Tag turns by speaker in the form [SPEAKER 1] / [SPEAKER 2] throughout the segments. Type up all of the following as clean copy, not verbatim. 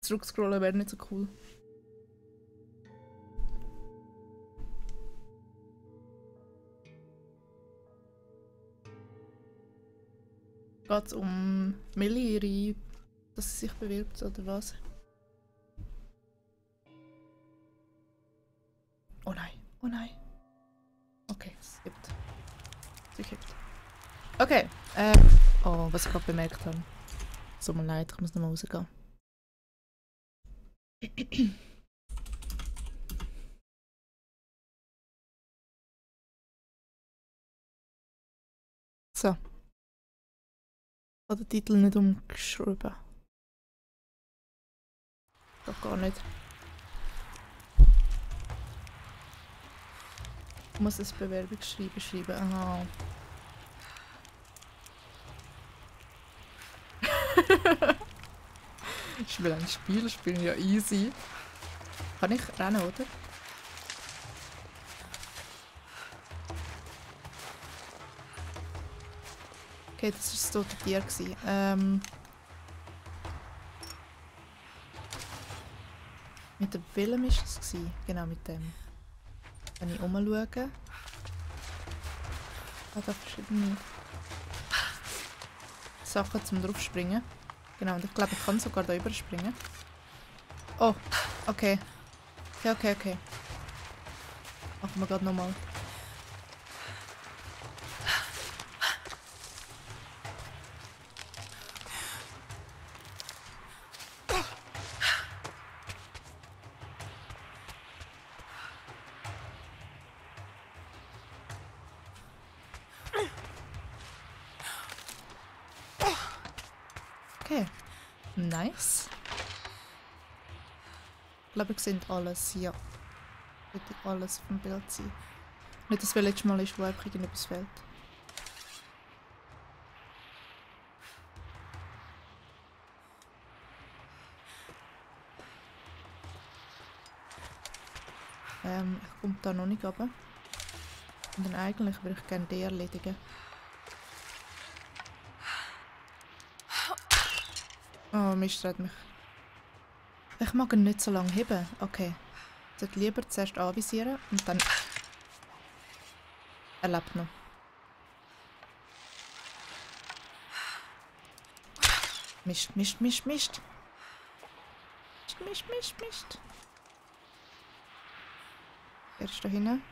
[SPEAKER 1] Zurückscrollen wäre nicht so cool. Geht es um Millie, dass sie sich bewirbt oder was? Oh nein, oh nein. Okay, es gibt. Sie gibt. Okay, oh, was ich gerade bemerkt habe. Es tut mir leid, ich muss nochmal rausgehen. So. Ich habe den Titel nicht umgeschrieben. Doch gar nicht. Ich muss ein Bewerbungsschreiben schreiben. Aha. Ich will ein Spiel spielen, ja easy. Kann ich rennen, oder? Okay, das war das tote Tier. Mit dem Film war das. Genau, mit dem. Wenn ich umschaue. Ah, da verschiedene Sachen zum draufspringen. Genau, und ich glaube, ich kann sogar da überspringen. Oh, okay. Okay. Machen wir gerade nochmal. Okay. Nice. Ich glaube, ich sehe alles, ja. Sollte alles vom Bild sein. Nicht, dass es letztes Mal ist, wo einfach irgendetwas fehlt. Ich komme da noch nicht runter. Und dann eigentlich würde ich gerne die erledigen. Oh, Mist, hat mich. Ich mag ihn nicht so lange heben. Okay. Ich sollte lieber zuerst anvisieren und dann. Er lebt noch. Mist. Wer ist da hinten?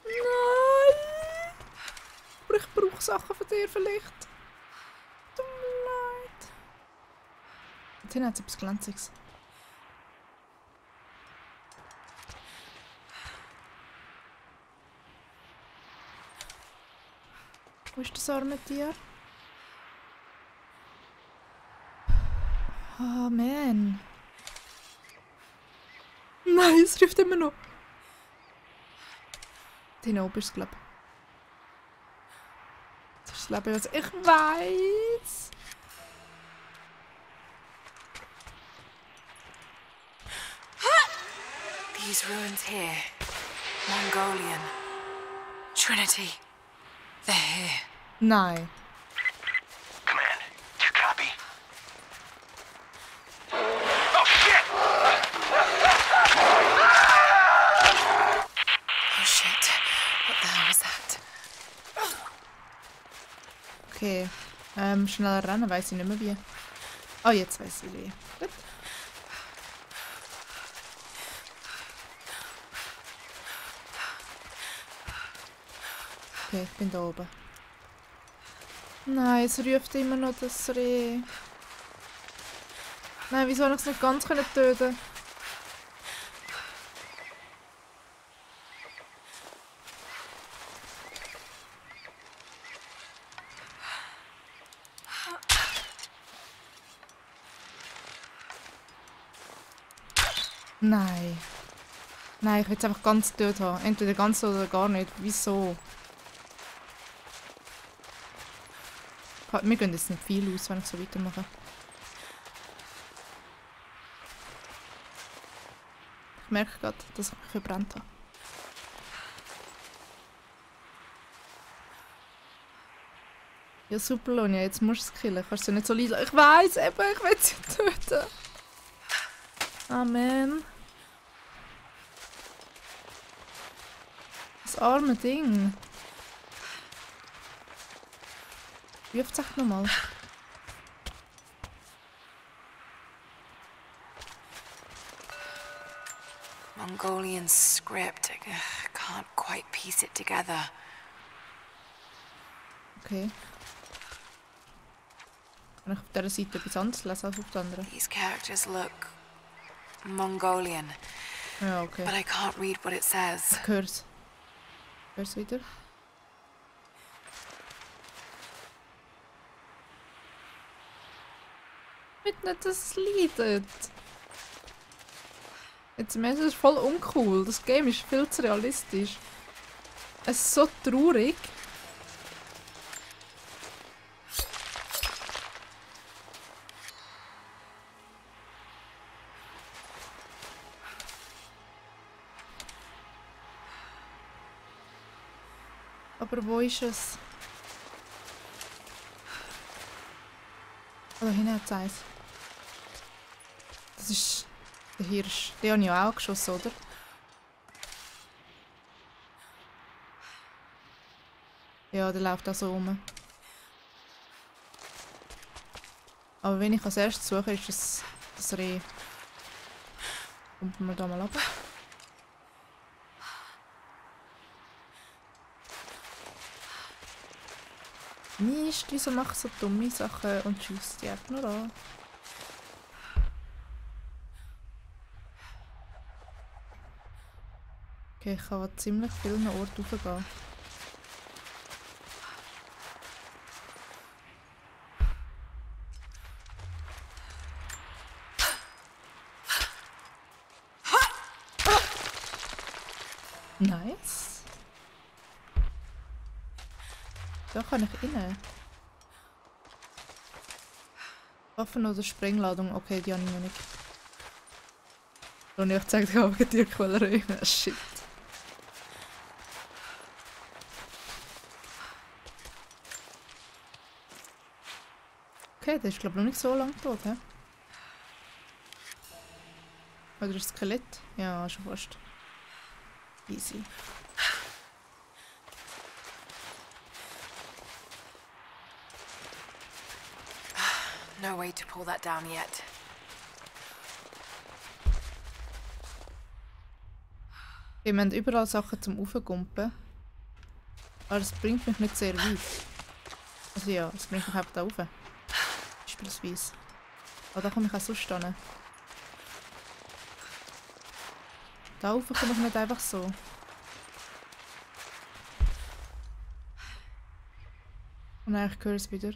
[SPEAKER 1] Nein! Aber ich brauche Sachen von dir vielleicht. Tut mir leid. Und hinten hat es etwas Glänziges. Wo ist das arme Tier? Oh man. Nein, es ruft immer noch. Hinten oben ist es, glaube ich. Das ist das Leben, was ich weiß.
[SPEAKER 2] These ruins here. Mongolian. Trinity. They're here.
[SPEAKER 1] Nein.
[SPEAKER 3] Command, do you copy? Oh shit!
[SPEAKER 2] Oh shit. What the hell was that?
[SPEAKER 1] Okay. Schneller rennen, weiss ich nicht mehr wie. Oh, jetzt weiss ich wie. Gut. Okay, ich bin da oben. Nein, es ruft immer noch das Reh. Nein, wieso habe ich es nicht ganz töten? Nein. Nein, ich will es einfach ganz tot haben. Entweder ganz oder gar nicht. Wieso? Wir gehen jetzt nicht viel aus, wenn ich so weitermache. Ich merke gerade, dass ich mich verbrannt habe. Ja, super, Lonja, jetzt musst du es killen. Kannst du nicht so leise. Ich weiss eben, ich will sie töten. Amen. Das arme Ding. Wie oft sagt nochmal?
[SPEAKER 2] Mongolian script. I can't quite piece it together.
[SPEAKER 1] Okay. Kann ich auf dieser Seite etwas anderes lesen als auf der anderen?
[SPEAKER 2] These characters look Mongolian,
[SPEAKER 1] Ja, okay.
[SPEAKER 2] but I can't read what it says.
[SPEAKER 1] Ich hör's. Hör's wieder? Bitte nicht, dass es leidet. Jetzt im Ernst, das ist voll uncool. Das Game ist viel zu realistisch. Es ist so traurig. Aber wo ist es? Oh, da hinten hat es eins. Das ist der Hirsch. Den habe ich ja auch geschossen, oder? Ja, der läuft auch so rum. Aber wenn ich als erstes suche, ist es das Reh. Kommt man da mal runter? Mist, wieso mache ich so dumme Sachen und schießt die einfach nur an? Okay, ich kann an ziemlich vielen Orten raufgehen. Nice. Da kann ich rein. Waffen oder Sprengladung? Okay, die habe ich noch nicht. Und ich zeige dir auch die Tierquälerei. Shit. Okay, der ist glaube ich noch nicht so lange tot, hä? Oder ist Skelett? Ja, schon fast. Easy.
[SPEAKER 2] No way to pull that down yet.
[SPEAKER 1] Okay, wir haben überall Sachen zum Raufgumpen. Aber das bringt mich nicht sehr weit. Also ja, es bringt mich einfach da rauf. Beispielsweise. Aber da komme ich auch sonst hin. Da rauf komme ich nicht einfach so. Und eigentlich höre ich es wieder.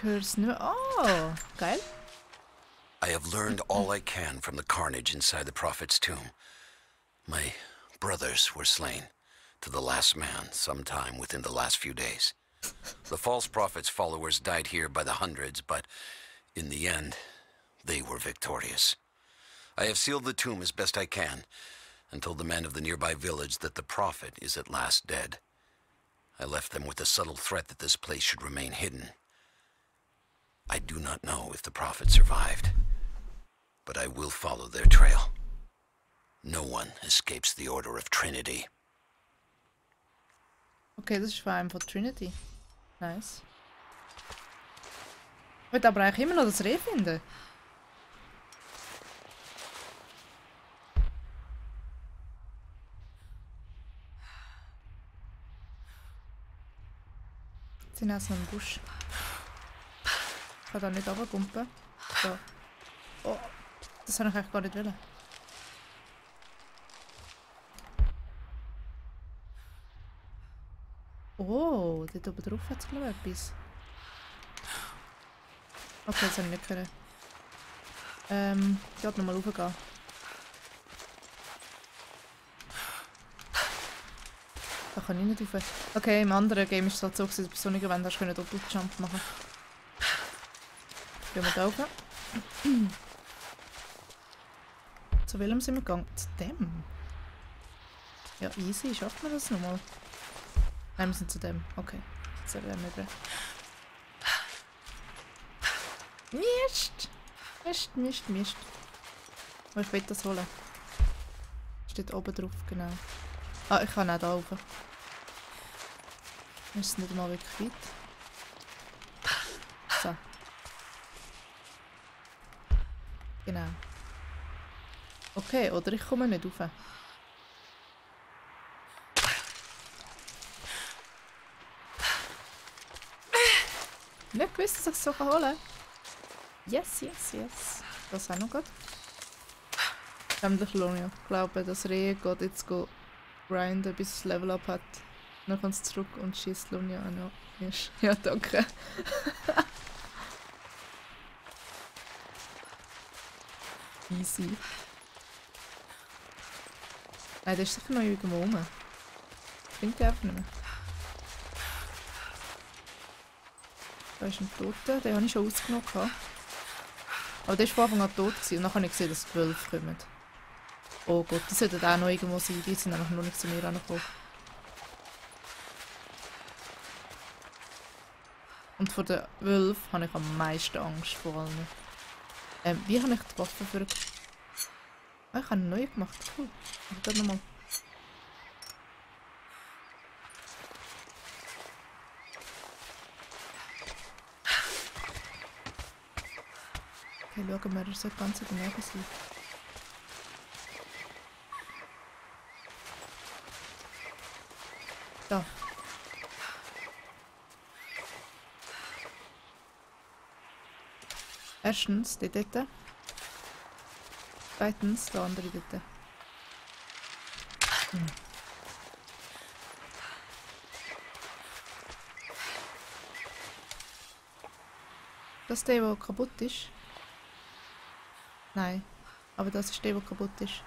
[SPEAKER 1] Hör's nur. Oh, geil.
[SPEAKER 3] I have learned all I can from the carnage inside the Prophet's tomb. My brothers were slain, to the last man, sometime within the last few days. The false prophet's followers died here by the hundreds, but in the end, they were victorious. I have sealed the tomb as best I can, and told the men of the nearby village that the Prophet is at last dead. I left them with the subtle threat that this place should remain hidden. I do not know if the Prophet survived, but I will follow their trail. No one escapes the Order of Trinity.
[SPEAKER 1] Okay, das ist vor allem von Trinity. Nice. Ich will aber eigentlich immer noch das Reh finden. Jetzt sind jetzt noch im Busch. Ich kann da nicht runtergumpen. So. Oh, das habe ich eigentlich gar nicht wollen. Oh, dort oben drauf hat es glaube ich etwas. Okay, das habe ich nicht können. Ich werde nochmal raufgehen. Da kann ich nicht rauf. Okay, im anderen Game ist es halt so, dass du bei sonnigen Wänden hast Doppeljump machen. Gehen wir da rauf. Zu welchem sind wir gegangen? Zu dem? Ja, easy. Schafft man das nochmal? Nein, wir sind zu dem. Okay. Jetzt werden wir über. Mist! Mist, Mist, Mist. Aber ich will das holen. Steht oben drauf, genau. Ah, ich kann auch da rauf. Ist es nicht mal wirklich weit. So. Genau. Okay, oder ich komme nicht rauf. Nicht gewusst, dass ich es so holen kann. Yes, yes, yes. Das auch noch gut. Nämlich Lonia. Ich glaube, das Reh geht jetzt grinden, bis es Level up hat. Dann kommt es zurück und schießt Lonia an. Ja, ja danke. Easy. Nein, der ist sicher noch irgendwo rum. Ich finde den einfach nicht mehr. Da ist ein Toter, den habe ich schon ausgenommen. Aber der war von Anfang an tot und dann habe ich gesehen, dass 12 kommen. Oh Gott, die sollten auch noch irgendwo sein, die sind einfach noch nicht zu mir angekommen. Und vor den 12 habe ich am meisten Angst vor allem. Wie habe ich die Waffe für... Ah, ich habe eine neue gemacht, cool. Ich gehe nochmal. Okay, schauen wir, er sollte ganz daneben sein. Da. Erstens, die dort. Zweitens, der andere dort. Das ist der, der kaputt ist? Nein. Aber das ist der, der kaputt ist.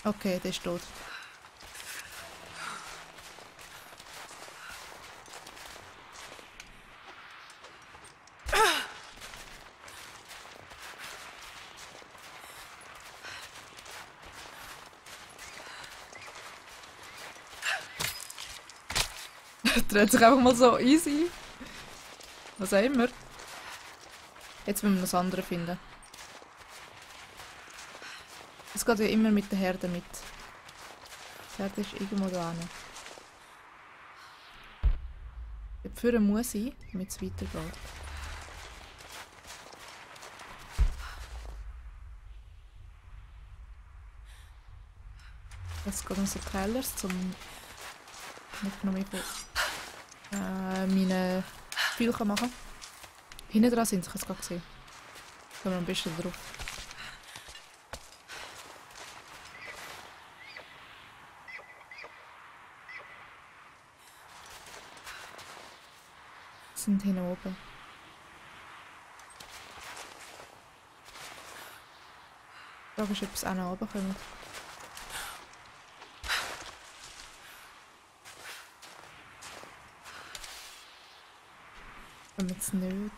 [SPEAKER 1] Okay, der ist tot. Dreht sich einfach mal so easy. Was auch immer. Jetzt müssen wir das andere finden. Es geht ja immer mit der Herde mit. Die Herde ist irgendwo da hinten. Dort vorne muss ich, damit es weitergeht. Jetzt geht uns Kellers zum nicht noch mehr meine Viecher machen. Hinten dran sind sie, ich habe es gerade gesehen. Da haben wir am besten drauf. Sie sind hinten oben. Die Frage ist, ob sie auch noch oben kommen. Kommen jetzt nicht.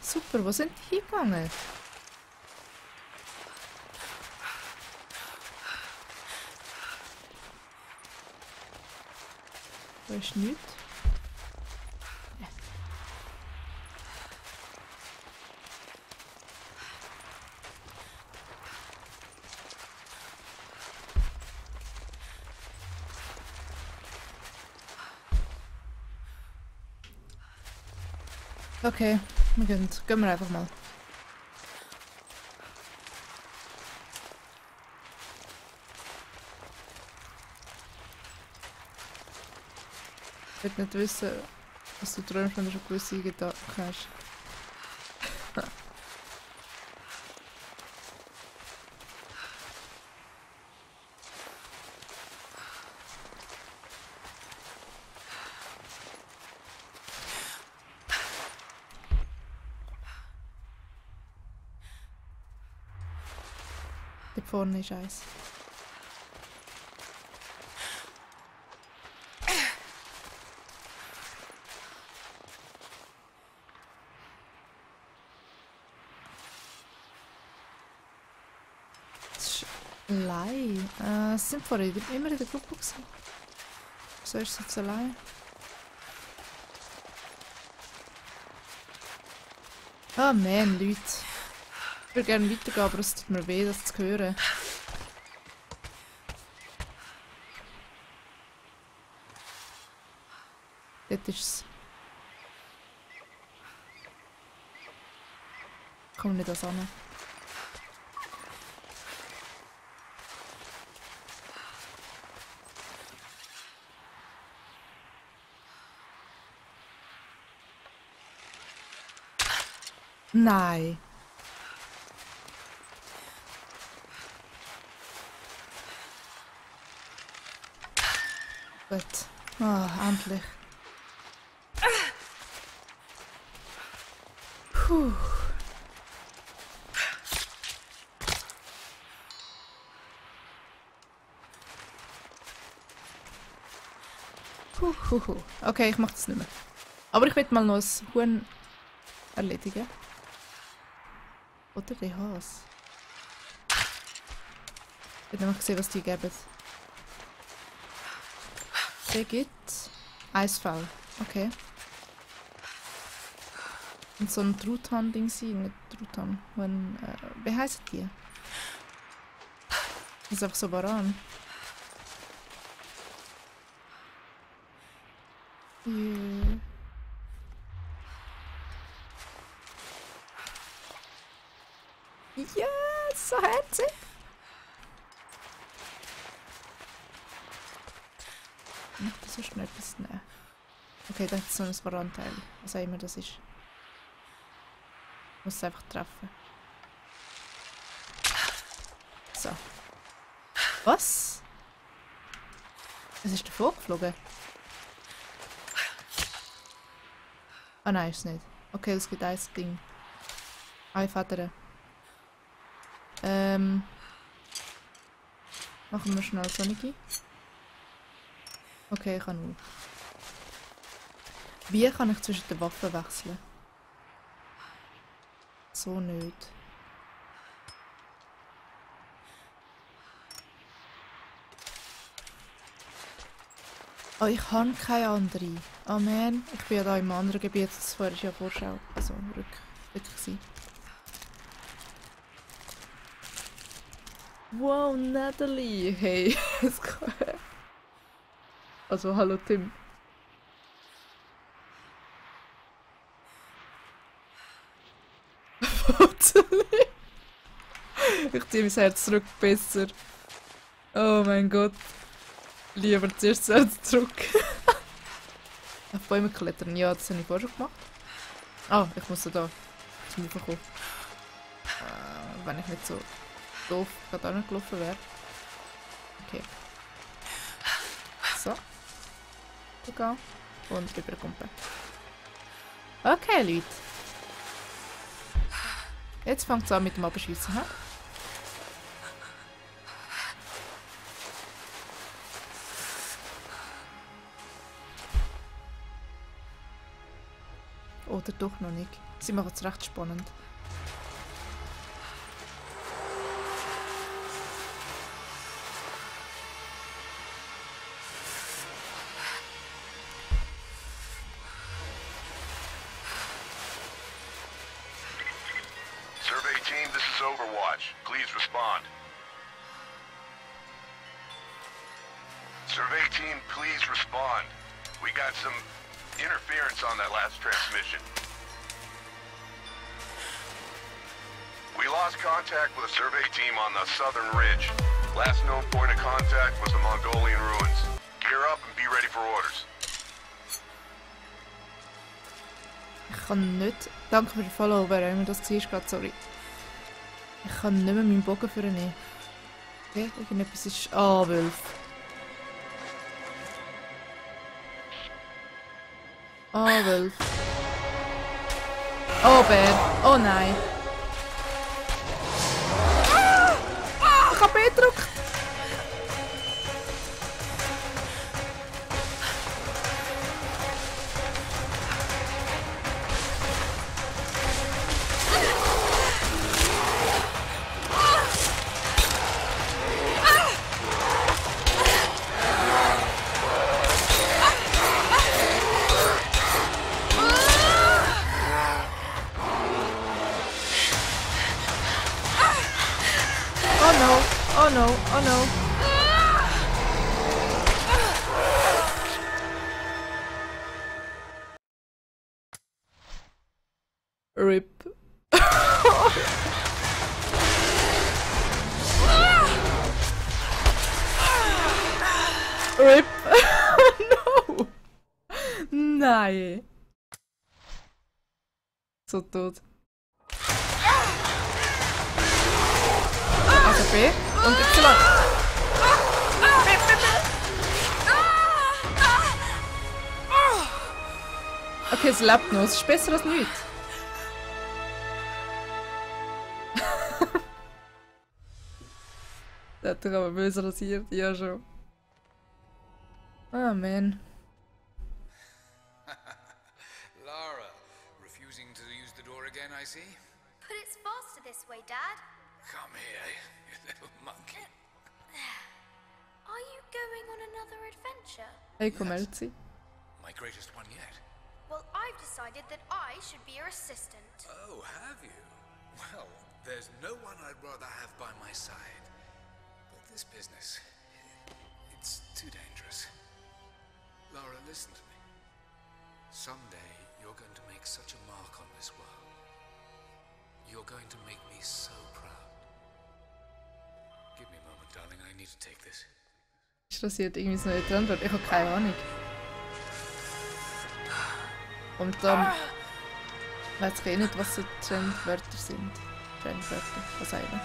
[SPEAKER 1] Super, wo sind die hingegangen? Da ist nichts. Okay, gehen wir einfach mal. Ich will nicht wissen, was du träumst, wenn du schon gewisse Gedanken hast. Dort vorne ist eins. Allein. Sie sind vorher immer in der Gruppe gewesen. So ist es jetzt allein. Ah man, Leute. Ich würde gerne weitergehen, aber es tut mir weh, das zu hören. Dort ist es. Ich komme nicht an. Nein. Gut. Ah, endlich. Puh. Okay, ich mach das nicht mehr. Aber ich will mal noch ein Huhn erledigen. Oder die Hase. Ich will noch sehen, was die geben. Der gibt Eisfell. Okay. Und so ein Truthahn-Ding sein, nicht Truthahn. Wie heissen die? Das ist einfach so Baran. Yeah. Ja, so herzig. Ich möchte so schnell etwas nehmen. Okay, das ist so ein Baranteil. Was auch immer das ist. Ich muss es einfach treffen. So. Was? Es ist davor geflogen. Ah nein, ist es nicht. Okay, es gibt ein Ding. Eine Feder. Machen wir schnell Sonigi. Okay, ich kann nur. Wie kann ich zwischen den Waffen wechseln? So nicht. Oh, ich habe keine andere. Oh man, ich bin ja da im anderen Gebiet, das vorher ist ja Vorschau. Also rückwärts. Wow, Natalie! Hey, also hallo Tim. Ich ziehe mein Herz zurück, besser. Oh mein Gott. Lieber zuerst das Herz zurück. Auf Bäume klettern, ja, das habe ich vorher schon gemacht. Ah, ich muss da zum Ufer kommen. Wenn ich nicht so doof gerade angelaufen wäre. Okay. So. Gehen. Und rüberkumpen. Okay, Leute. Jetzt fängt es an mit dem Abschiessen. He? Oder doch noch nicht. Sie machen es recht spannend.
[SPEAKER 4] Survey team, this is Overwatch. Please respond. Survey team, please respond. We got some interference on that last transmission. We lost contact with a survey team on the southern ridge. Last known point of contact was the Mongolian ruins. Gear up and be ready for orders.
[SPEAKER 1] Ich kann nicht... Danke für den Follow, wer immer das war gerade, sorry. Ich kann nicht mehr meinen Bogen vornehmen. Okay, irgendetwas ist... Ah, Wolf. Ah, Wolf. Oh, Bär. Oh nein. Ich hab B gedrückt. Oh no, oh no. RIP. RIP. No. Nein. So tot. Also B und Y. Okay, es lebt noch. Es ist besser als nichts. Das hat doch aber böse rasiert, ja schon. Oh man.
[SPEAKER 5] Lara, refusing to use the door again, I see?
[SPEAKER 6] But it's faster this way, Dad.
[SPEAKER 5] Come here, you little monkey.
[SPEAKER 6] Are you going on another adventure?
[SPEAKER 1] Hey, komm, Elsie.
[SPEAKER 5] My greatest one yet.
[SPEAKER 6] Well, I've decided that I should be your assistant.
[SPEAKER 5] Oh, have you? Well, there's no one I'd rather have by my side. But this business, it's too dangerous. Lara, listen to me. Someday, you're going to make such a mark on this world. You're going to make me so proud. Give me a moment, darling. I need to take this.
[SPEAKER 1] Ist rasiert irgendwie so nicht dran? Ich habe keine Ahnung. Und dann weiß ich eh nicht, was so Trendwörter sind. Trendwörter, was eigentlich?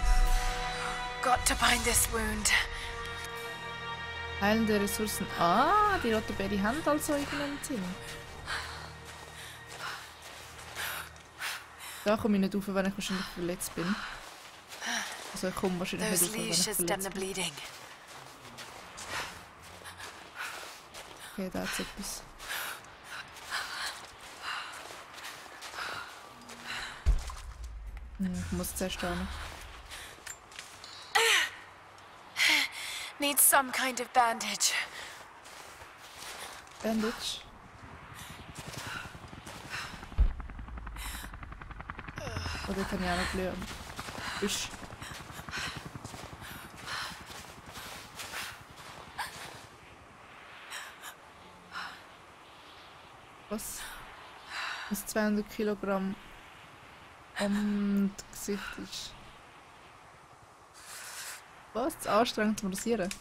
[SPEAKER 2] Got to bind this wound.
[SPEAKER 1] Heilende Ressourcen. Ah, die rote Beere haben also irgendeinen Sinn. Da komme ich nicht rauf, wenn ich wahrscheinlich verletzt bin. Also ich komme wahrscheinlich nicht
[SPEAKER 2] Those
[SPEAKER 1] rauf, wenn ich
[SPEAKER 2] leaves should stem the
[SPEAKER 1] verletzt bin.
[SPEAKER 2] bleeding.
[SPEAKER 1] Okay, da ist etwas. Ich muss zuerst hin.
[SPEAKER 2] Needs some kind of bandage.
[SPEAKER 1] Bandage. Oh, dort habe ich auch noch Blumen. Fisch. Was? Das 200 Kilogramm am Gesicht ist. Was? Zu anstrengend zum Rasieren?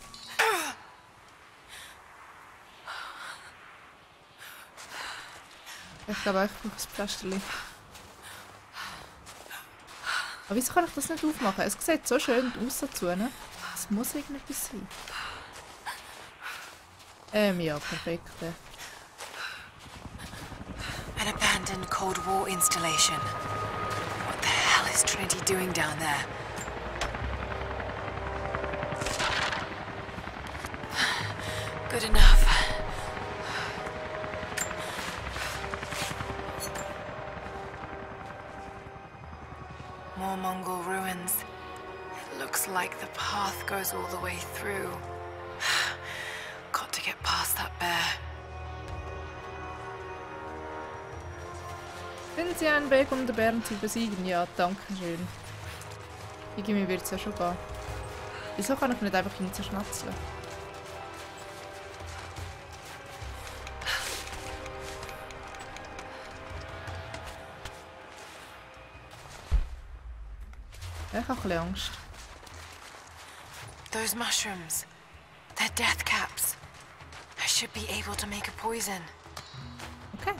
[SPEAKER 1] Ich glaube, ich brauche ein Pflasterchen. Aber wieso kann ich das nicht aufmachen? Es sieht so schön aus dazu, ne? Es muss irgendetwas sein. Ja, perfekt.
[SPEAKER 2] An abandoned Cold War installation. What the hell is Trinity doing down there? Good enough. More Mongol ruins. It looks like the path goes all the way through. Got to get past that bear.
[SPEAKER 1] Finden Sie einen Weg, um den Bären zu besiegen? Ja, danke schön. Irgendwie wird es ja schon gehen. Wieso kann ich nicht einfach ihn zerschnatzeln? Ich habe ein bisschen Angst.
[SPEAKER 2] Those mushrooms. They're death caps. I should be able to make a poison.
[SPEAKER 1] Okay.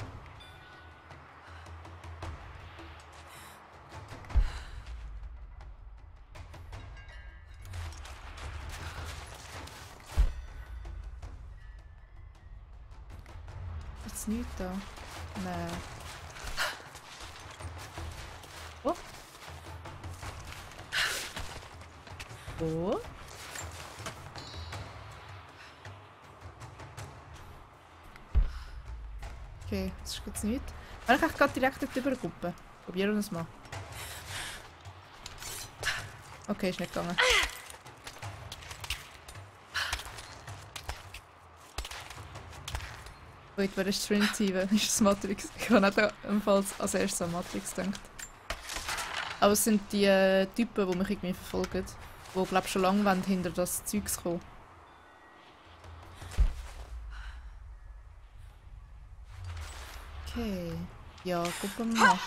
[SPEAKER 1] Jetzt nichts da. Nein. Oh. Oh. Okay, das ist jetzt nicht. Kann ich gerade direkt dort übergucken? Probieren wir es mal. Okay, ist nicht gegangen. Wait, wer ist Trinity? Wer ist das Matrix? Ich habe nicht ebenfalls als erstes an Matrix gedacht. Aber es sind die Typen, die mich irgendwie verfolgen. Die, glaube ich, schon lange wollen, hinter das Zeugs kommen. Okay. Ja, gucken wir mal.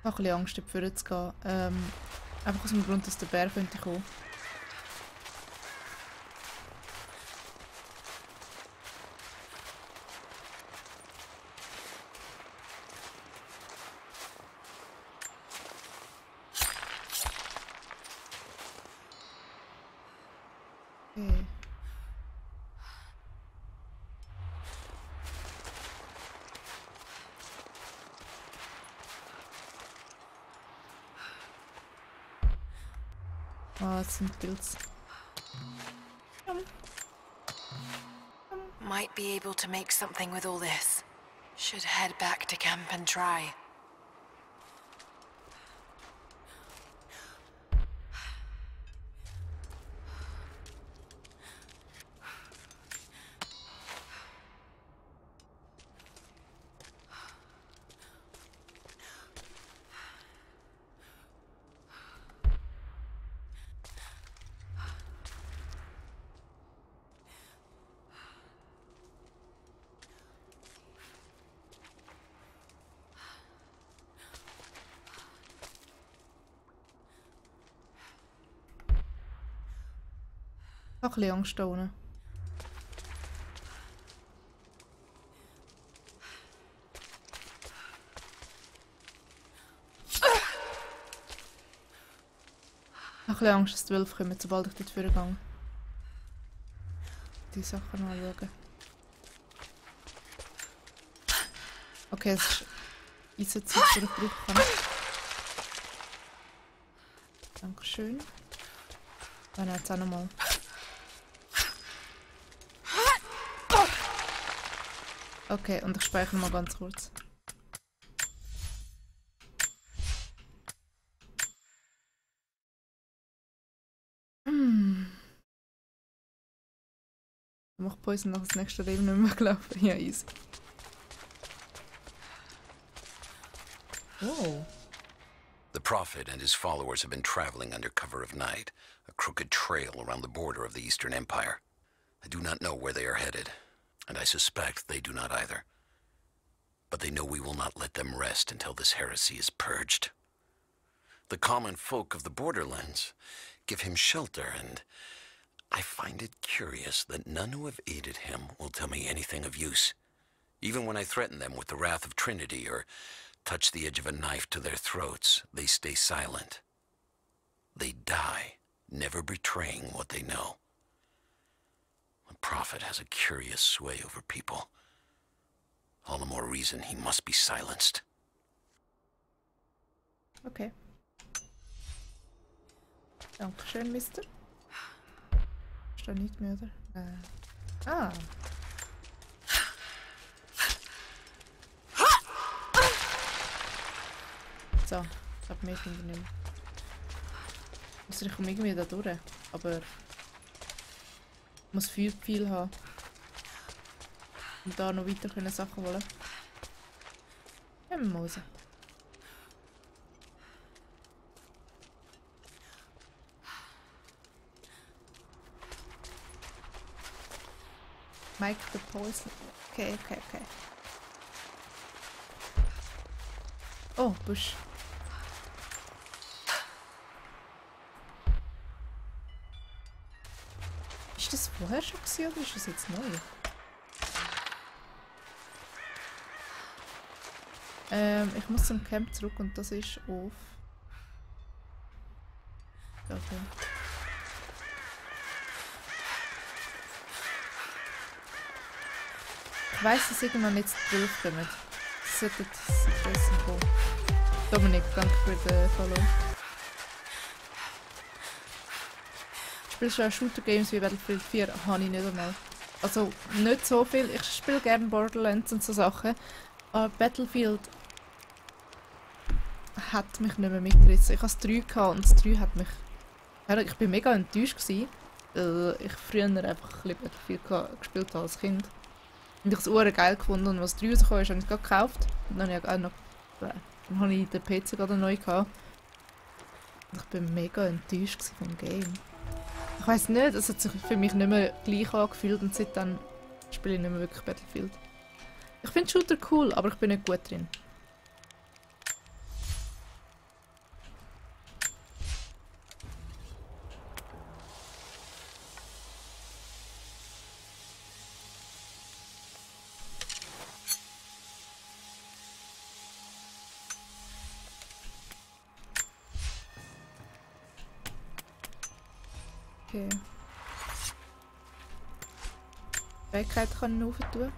[SPEAKER 1] Ich habe ein bisschen Angst, dort zu gehen. Einfach aus dem Grund, dass der Bär könnte kommen. Okay. Ah, das sind Pilze.
[SPEAKER 2] Might be able to make something with all this. Should head back to camp and try.
[SPEAKER 1] Ich habe ein bisschen Angst da unten. Ich habe ein bisschen Angst, dass die Wölfe kommen, sobald ich dort vorgehe. Die Sachen anschauen. Okay, es ist Eisenzeug, das ich brauchen kann. Dankeschön. Dann jetzt auch nochmal. Okay, und ich speichere mal ganz kurz. Ich mache Poison nach das nächste Leben nicht mehr gelaufen. Ja, easy. Oh.
[SPEAKER 3] The Prophet and his followers have been traveling under cover of night, a crooked trail around the border of the Eastern Empire. I do not know where they are headed, and I suspect they do not either. But they know we will not let them rest until this heresy is purged. The common folk of the borderlands give him shelter, and I find it curious that none who have aided him will tell me anything of use. Even when I threaten them with the wrath of Trinity or touch the edge of a knife to their throats, they stay silent. They die, never betraying what they know. The Prophet has a curious sway over people. All the more reason he must be silenced.
[SPEAKER 1] Okay. Dankeschön, Mister. Ist da nicht mehr, oder? Ah. So, ich habe mehr Kinder nicht mehr. Also ich komme irgendwie da durch, aber ich muss viel haben. Und da noch weiter können Sachen holen. Gehen wir mal raus. Mike the Poison. Okay. Oh, Busch. Ist das vorher schon gewesen, oder ist das jetzt neu? Ich muss zum Camp zurück und das ist auf... Okay. Ich weiss, dass irgendwann jetzt 12 kommen. Das sollte besser kommen. Dominik, danke für den Follow. Spielst du auch Shooter-Games wie Battlefield 4? Habe ich nicht einmal. Also nicht so viel. Ich spiele gerne Borderlands und so Sachen. Aber Battlefield hat mich nicht mehr mitgerissen. Ich hatte das 3 gehabt und das 3 hat mich... Ja, ich war mega enttäuscht gewesen, weil ich früher einfach ein bisschen Battlefield gespielt habe als Kind. Und ich habe es auch geil gefunden und als 3 rausgekommen ist, habe ich es gerade gekauft. Und dann habe ich den PC gerade neu gehabt. Und ich war mega enttäuscht vom Game. Ich weiss nicht, es hat sich für mich nicht mehr gleich angefühlt und seitdem spiele ich nicht mehr wirklich Battlefield. Ich finde Shooter cool, aber ich bin nicht gut drin. Okay. Fähigkeiten kann ich noch tun.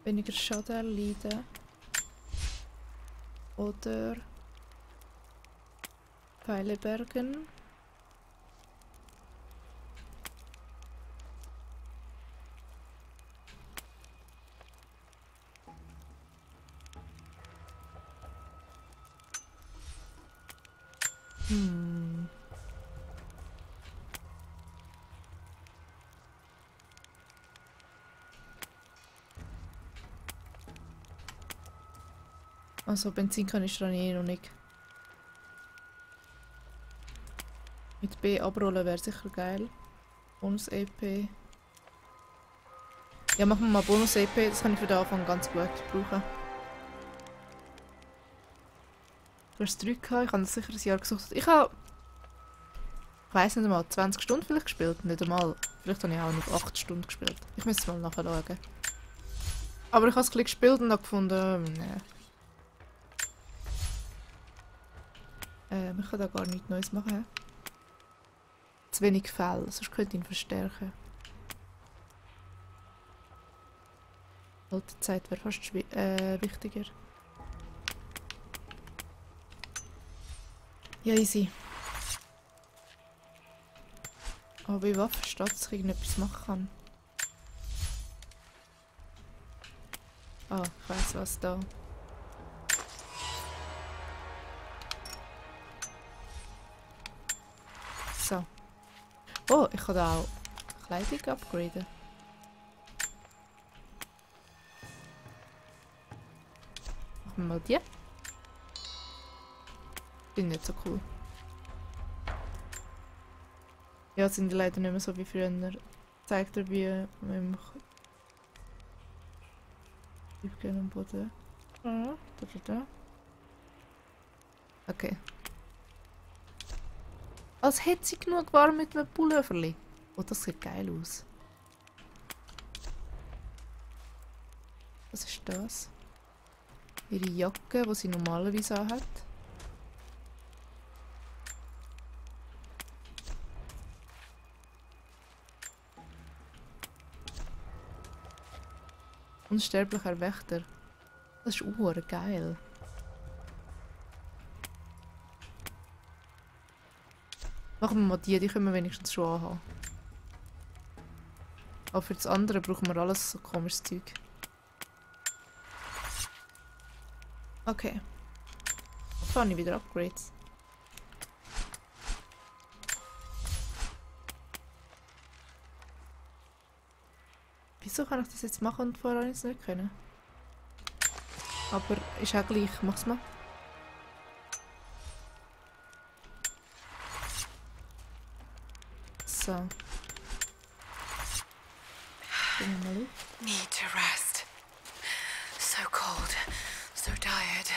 [SPEAKER 1] Weniger Schaden erleiden. Oder Pfeile bergen. Also Benzinkanister habe ich noch nicht. Mit B abrollen wäre sicher geil. Bonus EP. Ja, machen wir mal Bonus EP, das kann ich für den Anfang ganz gut brauchen. Du hast 3 gehabt, ich habe das sicher ein Jahr gesucht. Ich weiss nicht einmal, 20 Stunden vielleicht gespielt, nicht einmal. Vielleicht habe ich auch noch 8 Stunden gespielt. Ich müsste es mal nachschauen. Aber ich habe es ein bisschen gespielt und habe gefunden, nee. Ich kann da gar nichts Neues machen. Zu wenig Fell, sonst könnte ich ihn verstärken. Alte Zeit wäre fast wichtiger. Ja, easy. Aber bei Waffen steht, dass ich irgendetwas machen kann. Ah, ich weiss was da. So. Oh, ich kann da auch Kleidung upgraden. Machen wir mal die. Finde nicht so cool. Ja, sind leider nicht mehr so wie früher. Zeigt er, wie man ich gehe am Boden. Da. Okay. Als hätte sie genug warm mit einem Pulloverli. Oh, das sieht geil aus. Was ist das? Ihre Jacke, die sie normalerweise anhat. Unsterblicher Wächter. Das ist geil. Machen wir mal die können wir wenigstens schon anhaben. Aber für das andere brauchen wir alles so komisches Zeug. Okay. Dann fahre ich wieder Upgrades. Wieso kann ich das jetzt machen und vorher es nicht können? Aber ist auch gleich, mach's mal. So.
[SPEAKER 2] Need to rest. So cold, so tired.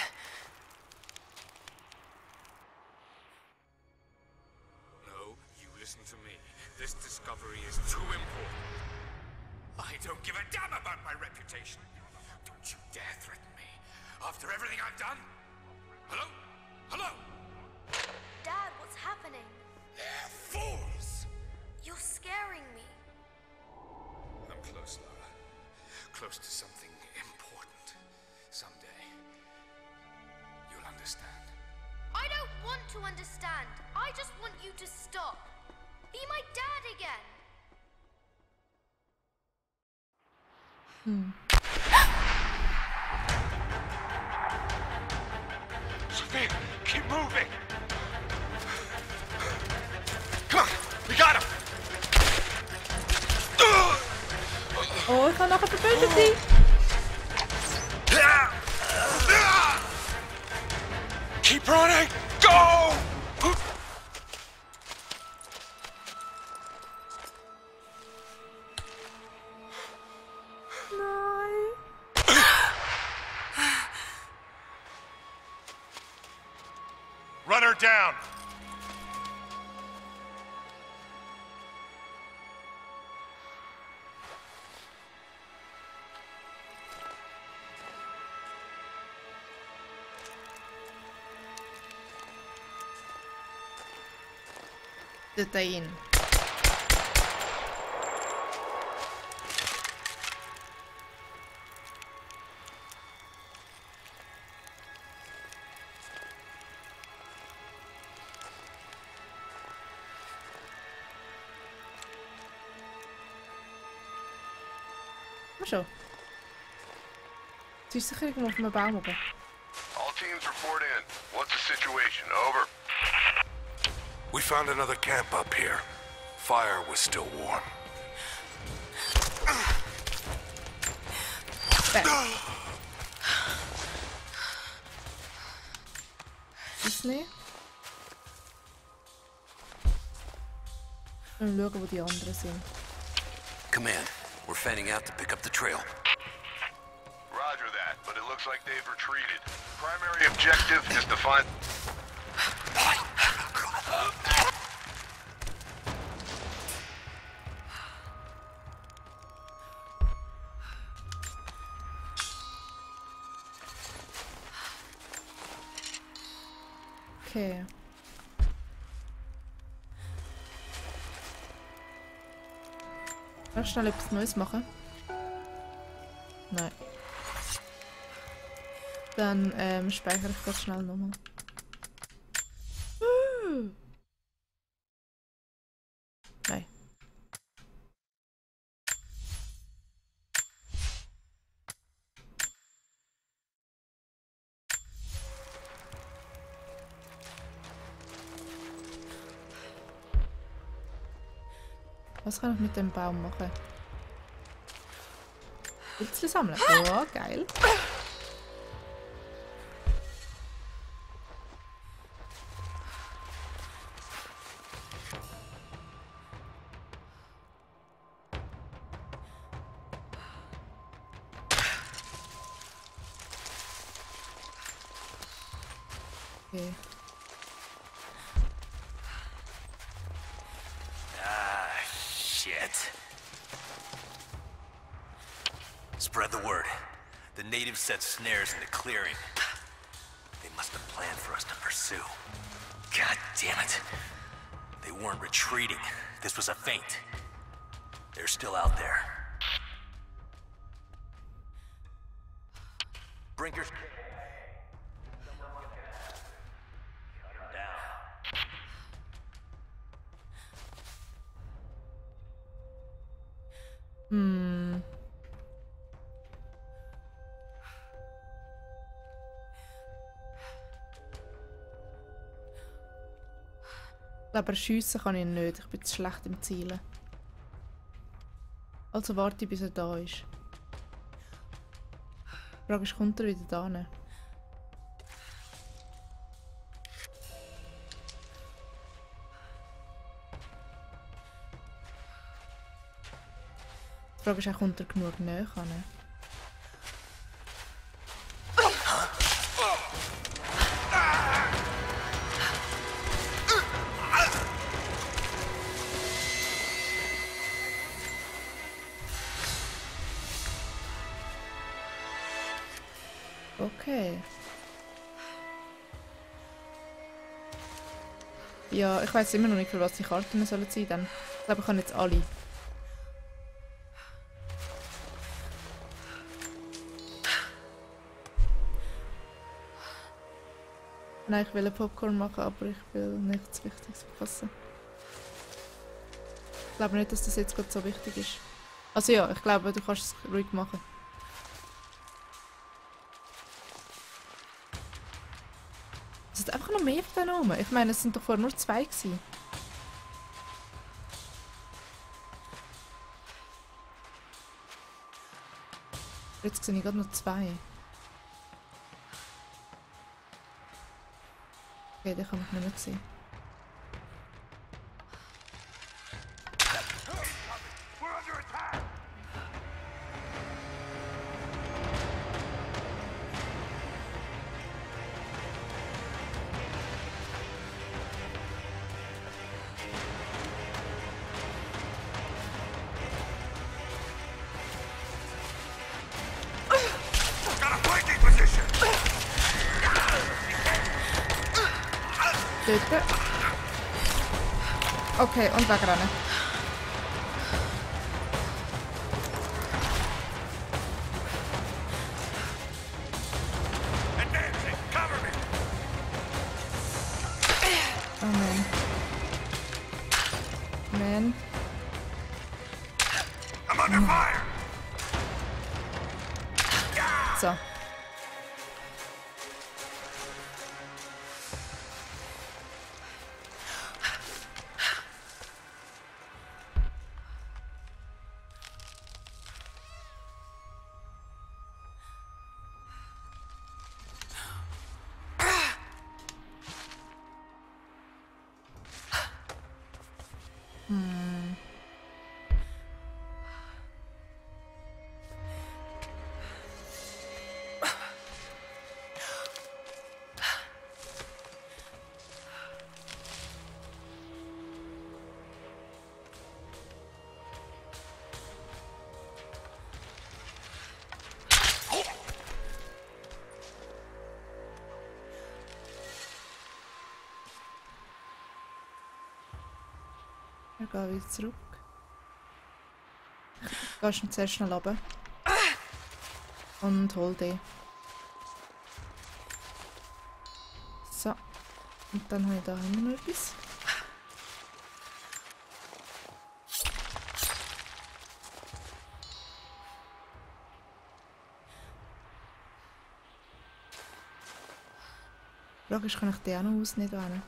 [SPEAKER 5] No, you listen to me. This discovery is too important. I don't give a damn about my reputation. Don't you dare threaten me. After everything I've done? Hello? Hello?
[SPEAKER 6] Dad, what's happening?
[SPEAKER 5] They're fools!
[SPEAKER 6] You're scaring me.
[SPEAKER 5] I'm close, Lara. Close to something important. Someday, you'll understand.
[SPEAKER 6] I don't want to understand. I just want you to stop. Be my dad again.
[SPEAKER 4] Sophia, keep moving! Come on, we got him!
[SPEAKER 1] Oh, ich kann nachher verbündet sein.
[SPEAKER 4] Keep running! Go!
[SPEAKER 1] Nein.
[SPEAKER 4] Run her down!
[SPEAKER 1] Detain. Mal schon. Sie ist sicher irgendwo auf einem Baum oben.
[SPEAKER 4] All teams report in. What's the situation? Over. We found another camp up here. Fire was still warm.
[SPEAKER 1] Bam. Ist nicht? Und schauen, wo die anderen sind.
[SPEAKER 3] Command, we're fanning out to pick up the trail.
[SPEAKER 4] Roger that, but it looks like they've retreated. Primary objective is to find...
[SPEAKER 1] Okay. Kann ich schnell etwas Neues machen? Nein. Dann speichere ich das schnell nochmal. Nein. Was kann ich mit dem Baum machen? Pilze sammeln? Ja, geil. Okay.
[SPEAKER 7] Shit. Spread the word. The natives set snares in the clearing. They must have planned for us to pursue. God damn it. They weren't retreating. This was a feint. They're still out there. Brinkers. Cut him down.
[SPEAKER 1] Aber schiessen kann ich nicht, ich bin zu schlecht im Zielen. Also warte, bis er da ist. Die Frage ist, kommt er wieder da hin? Die Frage ist auch, kommt er genug näher hin? Okay. Ja, ich weiß immer noch nicht, für was die Karten sollen sein sollen. Ich glaube, ich kann jetzt alle. Nein, ich will einen Popcorn machen, aber ich will nichts Wichtiges verpassen. Ich glaube nicht, dass das jetzt gerade so wichtig ist. Also ja, ich glaube, du kannst es ruhig machen. Es sind einfach noch mehr von denen rum. Ich meine, es sind doch vorher nur 2 gewesen. Jetzt sehe ich gerade noch 2. Okay, den kann ich nicht mehr sehen. Töten. Okay, und wegrennen. Oh man. Man. So. Wir gehen wieder zurück. Gehst du zuerst schnell runter. Und hol den. So. Und dann habe ich da immer noch etwas. Die Frage ist, kann ich den auch noch ausnehmen?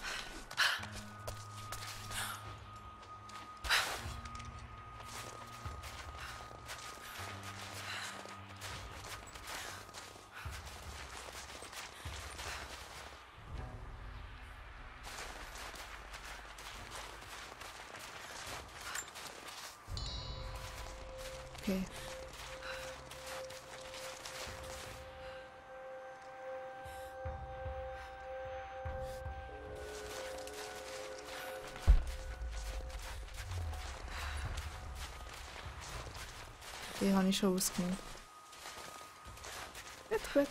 [SPEAKER 1] Okay. Den habe ich schon ausgenommen. Gut.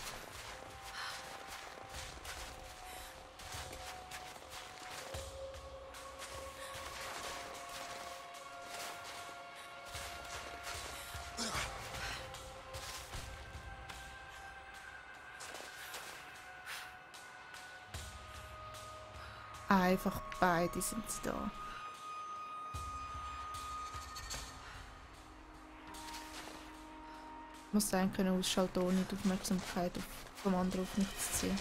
[SPEAKER 1] Einfach beide sind sie da. Ich muss eigentlich können ausschalten, ohne die Aufmerksamkeit vom anderen auf mich zu ziehen.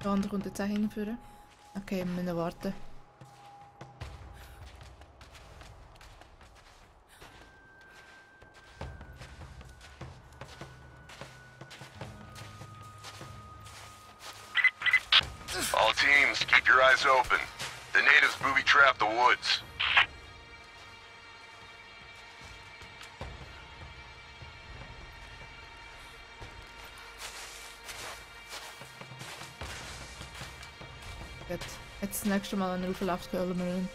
[SPEAKER 1] Der andere kommt jetzt auch hinführen. Okay, wir müssen warten.
[SPEAKER 4] All teams, keep your eyes open. The natives booby-trapped the woods.
[SPEAKER 1] Gut. Jetzt das nächste Mal, wenn er raufläuft, holen wir ihn.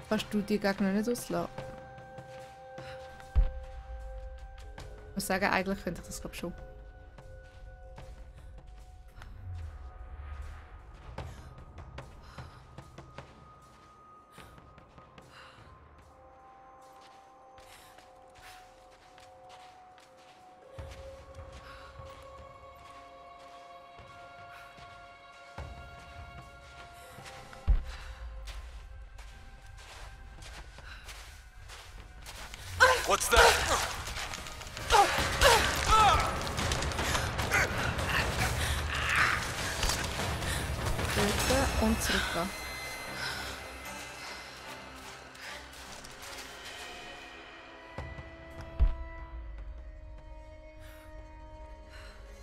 [SPEAKER 1] Kannst du die Gegner nicht auslassen? Ich muss sagen, eigentlich finde ich das glaube schon.
[SPEAKER 7] What's that?
[SPEAKER 1] Töten und zurückgehen.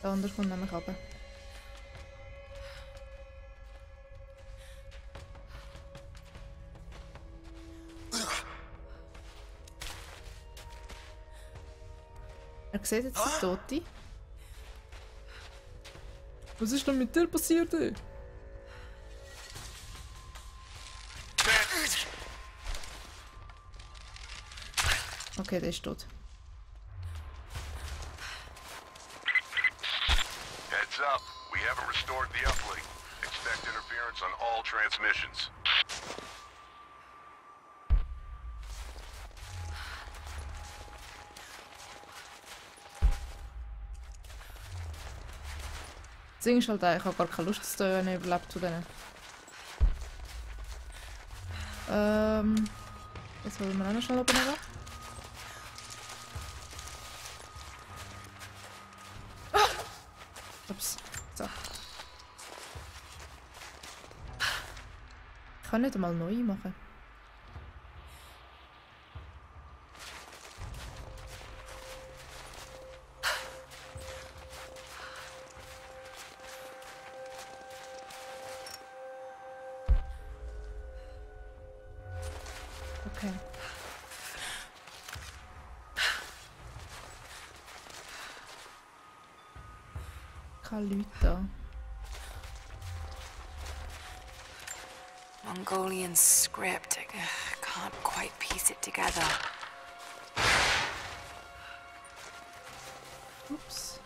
[SPEAKER 1] Der andere kommt nämlich runter. Er sieht jetzt den Tote. Was ist denn mit dir passiert? Okay, der ist tot.
[SPEAKER 4] Heads up. We haven't restored the uplink. Expect interference on all transmissions.
[SPEAKER 1] Das Ding ist halt auch, ich habe gar keine Lust, dass der nicht überlebt von denen. Jetzt wollen wir auch noch schnell oben runter. Ups, so. Ich kann nicht einmal neu machen. Okay. Keine Leute da.
[SPEAKER 2] Mongolian script. I can't quite piece it together.
[SPEAKER 1] Ups.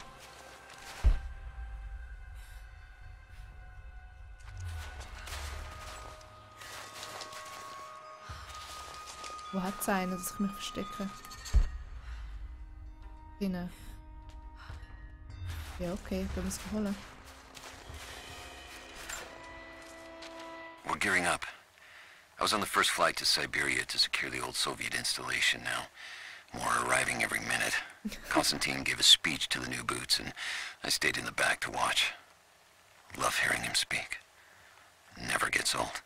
[SPEAKER 1] Wo hat es einen, dass ich mich verstecke? Drinnen. Ja, okay, wir müssen es holen.
[SPEAKER 3] We're gearing up. I was on the first flight to Siberia to secure the old Soviet installation now. More are arriving every minute. Konstantin gave a speech to the new boots, and I stayed in the back to watch. Love hearing him speak. Never gets old.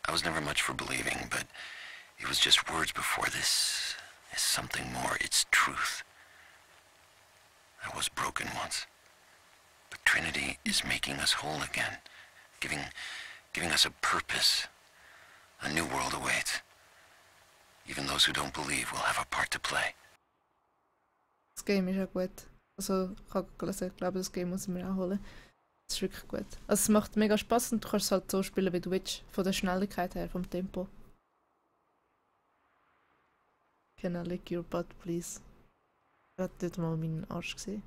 [SPEAKER 3] I was never much for believing, but it was just words before. This is something more. It's truth. I was broken once. But Trinity is making us whole again. Giving us a purpose. A new world awaits. Even those who don't believe will have a part to play.
[SPEAKER 1] Das Game ist ja gut. Also, ich habe gelesen, ich glaube, das Game muss ich mir auch holen. Das ist wirklich gut. Also, es macht mega Spaß und du kannst es halt so spielen, wie du willst. Von der Schnelligkeit her, vom Tempo. Can I lick your butt, please? Er hat dort mal meinen Arsch gesehen.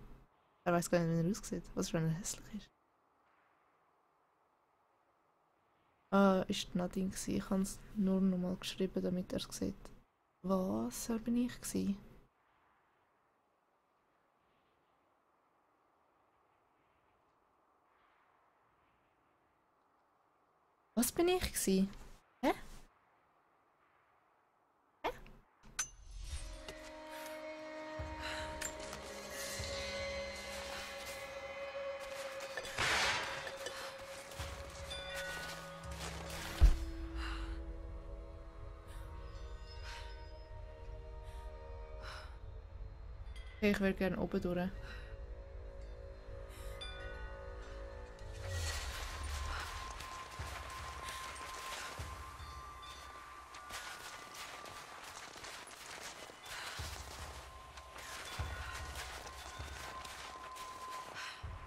[SPEAKER 1] Er weiß gar nicht, wie er aussieht. Was, wenn er hässlich ist. Ah, ist Nadine gsi. Ich habe es nur noch mal geschrieben, damit er es sieht. Was? Wer bin ich gsi? Was bin ich gsi? Hä? Hä? Okay, ich wäre gerne oben durch.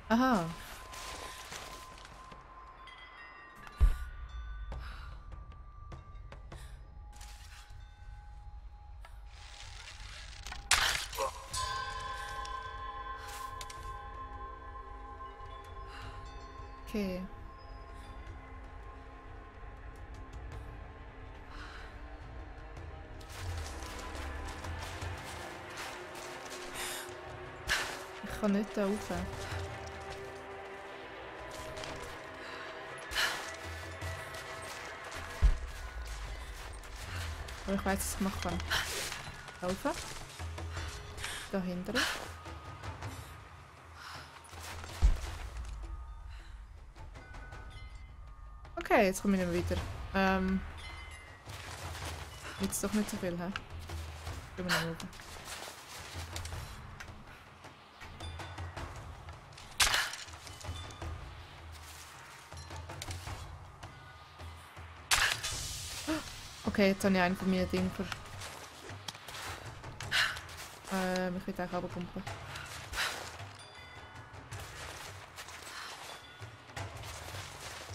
[SPEAKER 1] Aha. Okay. Ich kann nicht da rauf. Aber ich weiß, was ich machen kann. Da rauf. Da hinten. Okay, jetzt komme ich nicht mehr weiter. Jetzt doch nicht so viel, hä? Gehen wir noch oben. Okay, jetzt habe ich einen von meinen Dingen für... ich will eigentlich runterkumpen.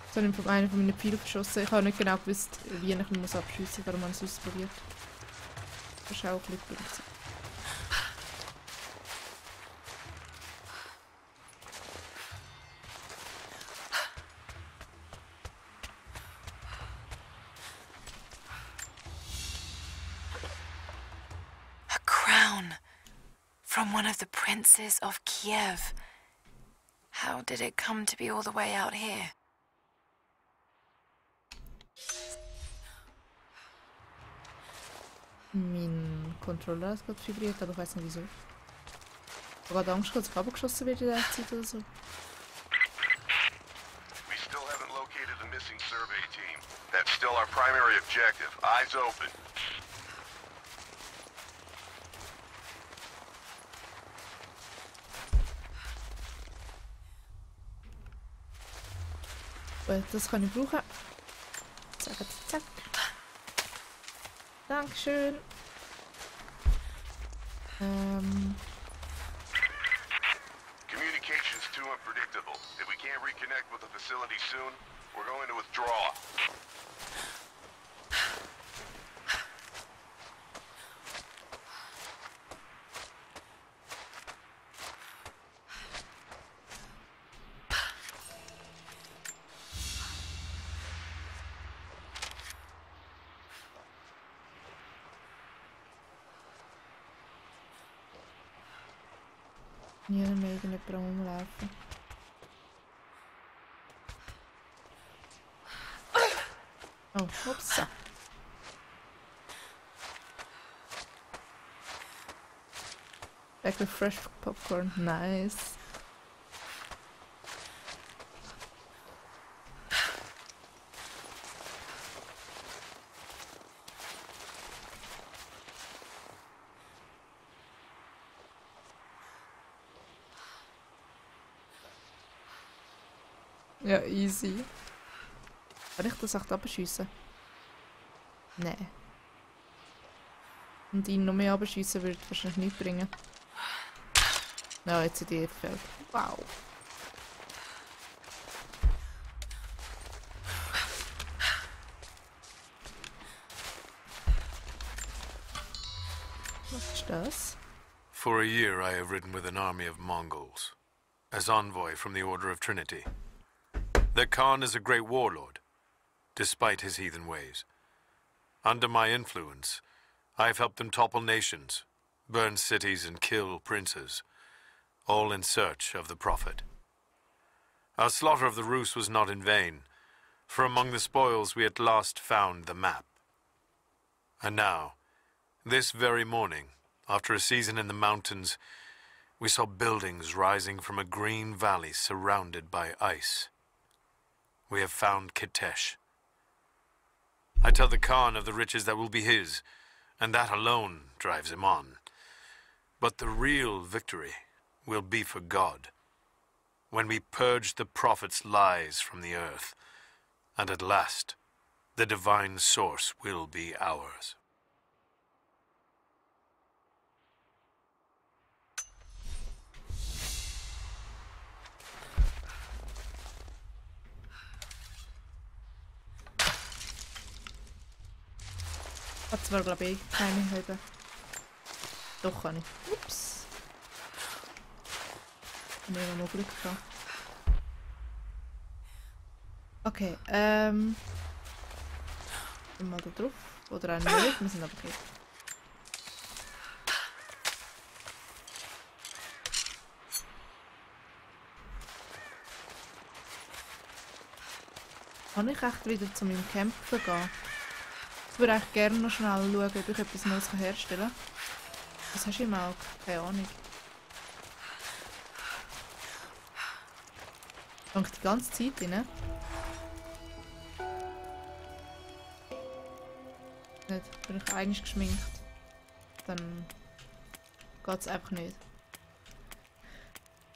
[SPEAKER 1] Jetzt habe ich einen von meinen Pfeilen verschossen. Ich habe nicht genau gewusst, wie ich ihn abschiessen muss, darum habe ich es ausprobiert. Das ist auch Glück.
[SPEAKER 2] A crown from one of the princes of Kiev. How did it come to be all the way out here?
[SPEAKER 1] Mein Controller hat gerade vibriert, aber ich weiß nicht wieso. Ich habe gerade Angst, dass ich abgeschossen werde in der Zeit oder so.
[SPEAKER 4] We still haven't located the missing survey team. That's still our primary objective. Eyes open.
[SPEAKER 1] Gut, das kann ich brauchen. Zack, zack. Dankeschön.
[SPEAKER 4] Communication's too unpredictable. If we can't reconnect with the facility soon, we're going to withdraw.
[SPEAKER 1] Hier mehr irgendjemand rumlaufen. Oh, ups. Like a fresh popcorn, nice. Ja, easy. Kann ich das echt abschiessen? Nein. Und ihn noch mehr abschiessen würde wahrscheinlich nichts bringen. Ja, jetzt sind die gefällt. Wow. Was ist das?
[SPEAKER 8] For a year I have ridden with an army of Mongols, as envoy from the Order of Trinity. The Khan is a great warlord, despite his heathen ways. Under my influence, I have helped them topple nations, burn cities and kill princes, all in search of the Prophet. Our slaughter of the Rus was not in vain, for among the spoils we at last found the map. And now, this very morning, after a season in the mountains, we saw buildings rising from a green valley surrounded by ice. We have found Kitesh. I tell the Khan of the riches that will be his, and that alone drives him on. But the real victory will be for God, when we purge the prophets' lies from the earth, and at last, the divine source will be ours.
[SPEAKER 1] Hat zwar, glaube ich, keine Hübe. Doch kann ich. Ups. Ich habe noch Glück gehabt. Okay, mal da drauf. Oder auch nicht, wir sind aber okay. Kann ich echt wieder zu meinem Kämpfen gehen? Ich würde eigentlich gerne noch schnell schauen, ob ich etwas Neues herstellen kann. Was hast du im Auge? Keine Ahnung. Dank die ganze Zeit rein. Nicht, bin ich eigentlich geschminkt. Dann geht es einfach nicht.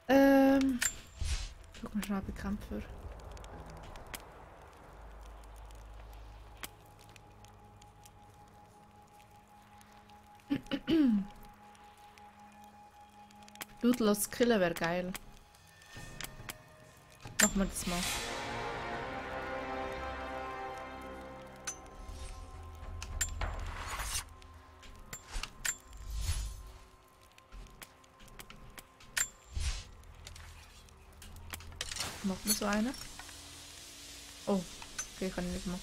[SPEAKER 1] Schau mal schnell bei Kämpfer. Blutlos killen wäre geil. Machen wir das mal. Machen wir so eine? Oh, okay, kann ich nicht machen.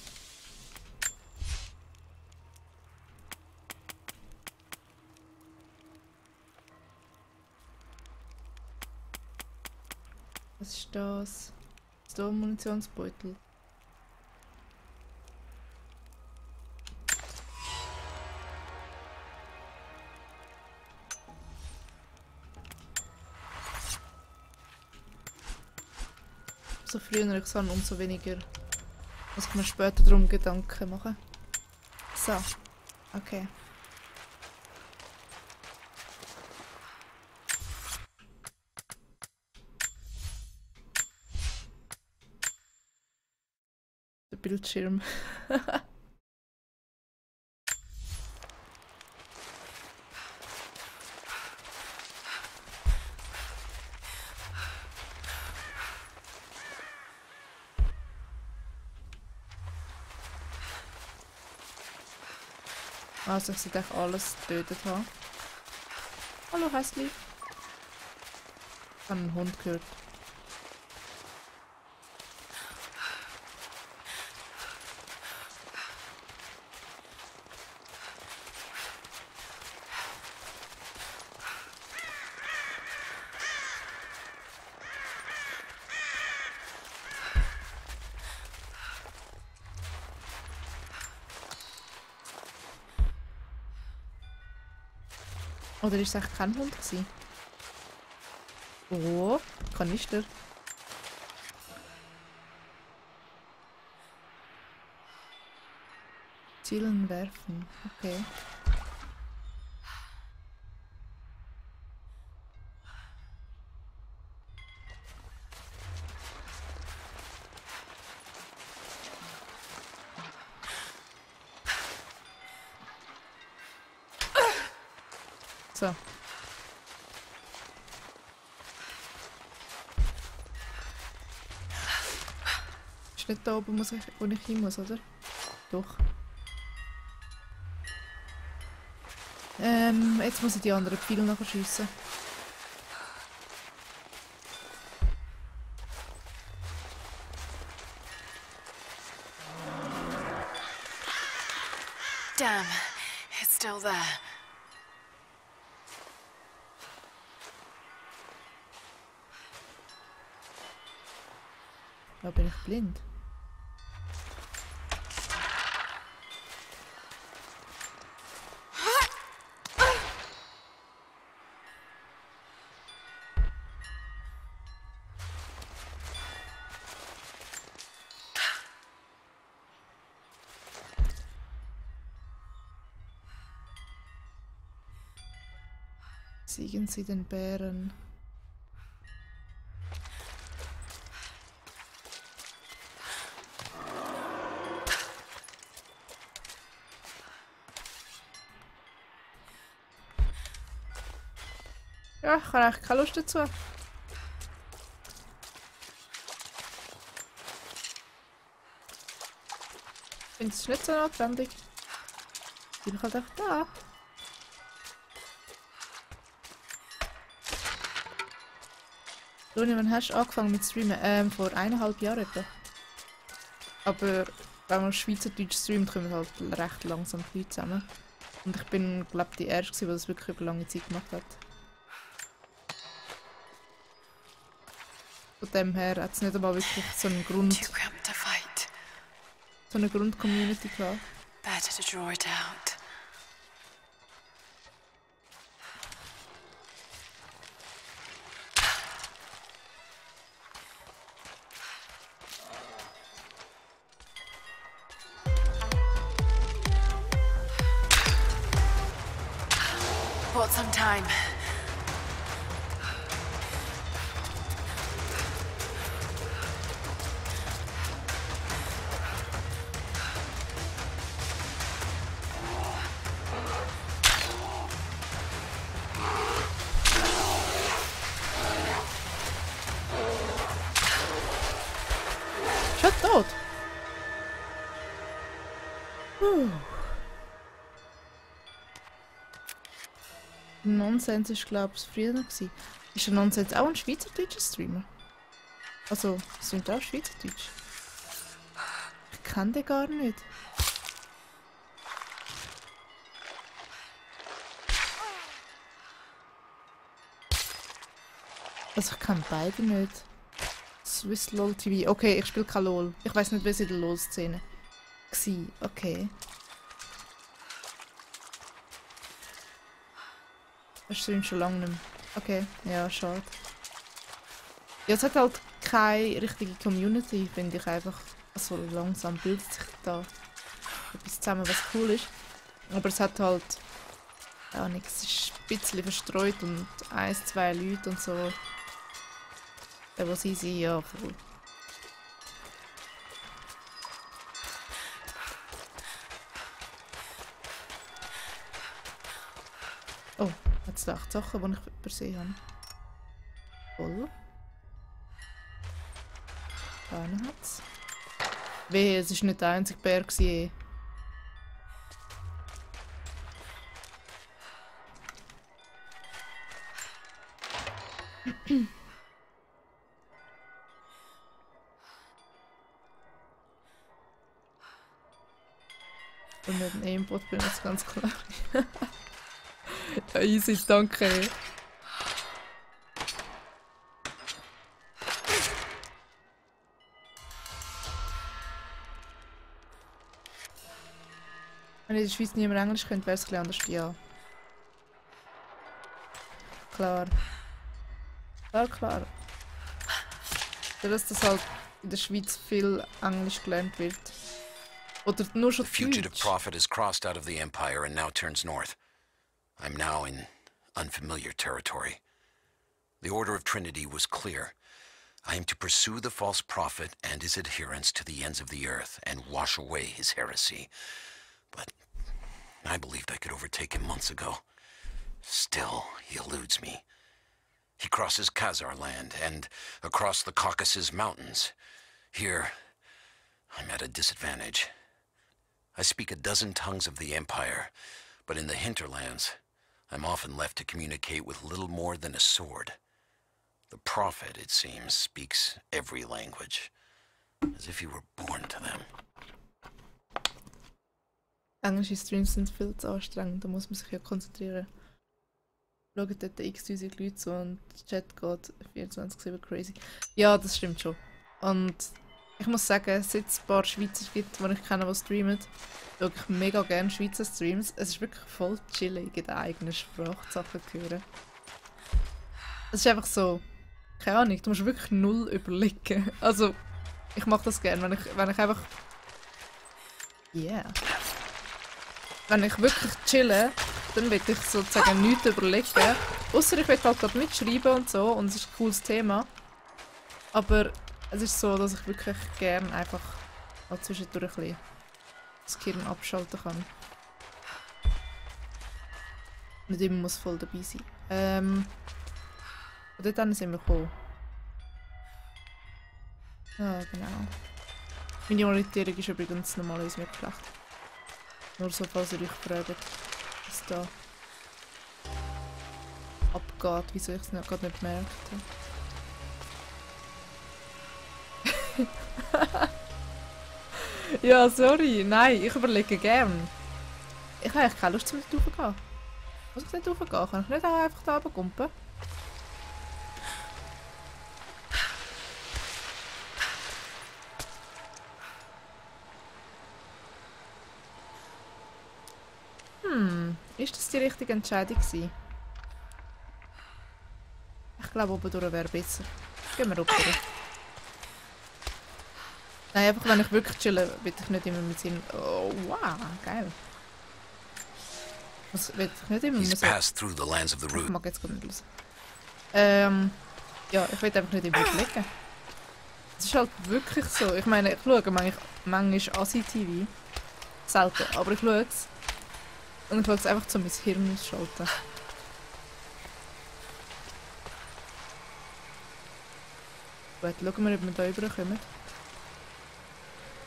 [SPEAKER 1] Was ist das? Ist da ein Munitionsbeutel? So früher ich kann, umso weniger muss ich mir später darum Gedanken machen. So, okay. Bildschirm. Also ich sollte alles getötet haben. Hallo Häsli. Ich habe einen Hund gehört. Oder ist es echt kein Hund gewesen? Oh, Kanister. Zielen werfen, okay. So. Ist nicht da oben, wo ich hin muss, oder? Doch. Jetzt muss ich die anderen Pfeile nachher schiessen.
[SPEAKER 2] Damn, it's still there.
[SPEAKER 1] Da bin ich blind. Siegen Sie den Bären. Ja, ich habe eigentlich keine Lust dazu. Ich finde es nicht so notwendig. Bin ich halt einfach da. Luni, wann hast du angefangen mit Streamen? Vor 1,5 Jahren etwa. Aber wenn man Schweizerdeutsch streamt, kommen halt recht langsam die Leute zusammen. Und ich bin, glaube ich, die Erste, die das wirklich über lange Zeit gemacht hat. Von dem her hat es nicht einmal wirklich so einen Grund,
[SPEAKER 2] Too cramped to fight.
[SPEAKER 1] so eine Grundcommunity gehabt.
[SPEAKER 2] Better to draw it out. Bought some time.
[SPEAKER 1] Schon tot? Nonsens ist, glaube ich, früher noch gewesen. Ist der Nonsens auch ein schweizerdeutscher Streamer? Also, sind auch Schweizerdeutsch? Ich kenne den gar nicht. Also, ich kenne beide nicht. Swiss LOL TV. Okay, ich spiele kein LOL. Ich weiß nicht, wer in der LOL-Szene war. Okay. Ich streame schon lange nicht mehr. Okay, ja, schade. Ja, es hat halt keine richtige Community, finde ich einfach. Also langsam bildet sich da etwas zusammen, was cool ist. Aber es hat halt auch nichts. Es ist ein bisschen verstreut und 1, 2 Leute und so. Was easy, ja, voll. Oh, jetzt da 8 Sachen, die ich übersehen habe. Voll. Keiner hat's. Wehe, es war nicht der einzige Bär gewesen. Und mit dem Aimbot bin ich jetzt ganz klar. Ja, easy, danke. Wenn in der Schweiz niemand Englisch könnte, wäre es ein bisschen anders. Ja. Klar. Klar. Ja, dass das halt in der Schweiz viel Englisch gelernt wird. Oder nur schon
[SPEAKER 3] The fugitive
[SPEAKER 1] Deutsch.
[SPEAKER 3] prophet has crossed out of the Empire and now turns north. I'm now in unfamiliar territory. The Order of Trinity was clear. I am to pursue the false prophet and his adherents to the ends of the earth and wash away his heresy. But I believed I could overtake him months ago. Still, he eludes me. He crosses Khazar land and across the Caucasus Mountains. Here, I'm at a disadvantage. I speak a dozen tongues of the Empire, but in the hinterlands, I'm often left to communicate with little more than a sword. The prophet, it seems, speaks every language, as if he were born to them.
[SPEAKER 1] Englische Streams sind viel zu anstrengend, da muss man sich ja konzentrieren. Schauen dort x-tausend Leute zu und der Chat geht 24/7 crazy. Ja, das stimmt schon. Und ich muss sagen, seit es ein paar Schweizer gibt, die ich kenne, die streamen, schaue ich mega gerne Schweizer Streams. Es ist wirklich voll chillig, in der eigenen Sprache Sachen zu hören. Es ist einfach so, keine Ahnung, du musst wirklich null überlegen. Also, ich mache das gerne, wenn ich einfach... Yeah. Wenn ich wirklich chille, dann will ich sozusagen nichts überlegen Ausser ich will halt gerade mitschreiben und so und es ist ein cooles Thema. Aber es ist so, dass ich wirklich gerne einfach mal zwischendurch ein bisschen das Gehirn abschalten kann. Nicht immer muss voll dabei sein. Und dort sind wir gekommen. Ja, genau. Meine Orientierung ist übrigens normalerweise nicht schlecht. Nur so, falls ihr euch fragt, was da abgeht, wieso ich es gerade nicht gemerkt habe. Ja, sorry. Nein, ich überlege gern. Ich habe eigentlich keine Lust, zum nicht raufzugehen. Muss ich nicht raufgehen? Kann ich nicht auch einfach da runterkumpen? Ist das die richtige Entscheidung gewesen? Ich glaube, oben durch wäre besser. Gehen wir oben durch. Nein, einfach wenn ich wirklich chillen, will ich nicht immer mit Sinn. Oh, wow, geil. Was will ich nicht immer
[SPEAKER 3] He's
[SPEAKER 1] mit
[SPEAKER 3] passed through the lands of the
[SPEAKER 1] Ich
[SPEAKER 3] root.
[SPEAKER 1] mag jetzt gar nicht raus. Ja, ich will einfach nicht immer überlegen. Es ist halt wirklich so. Ich meine, ich schaue manchmal Asi-TV. Selten, aber ich schaue es. Und ich schaue es einfach, um mein Hirn ausschalten. Gut, schauen wir, ob wir da rüberkommen.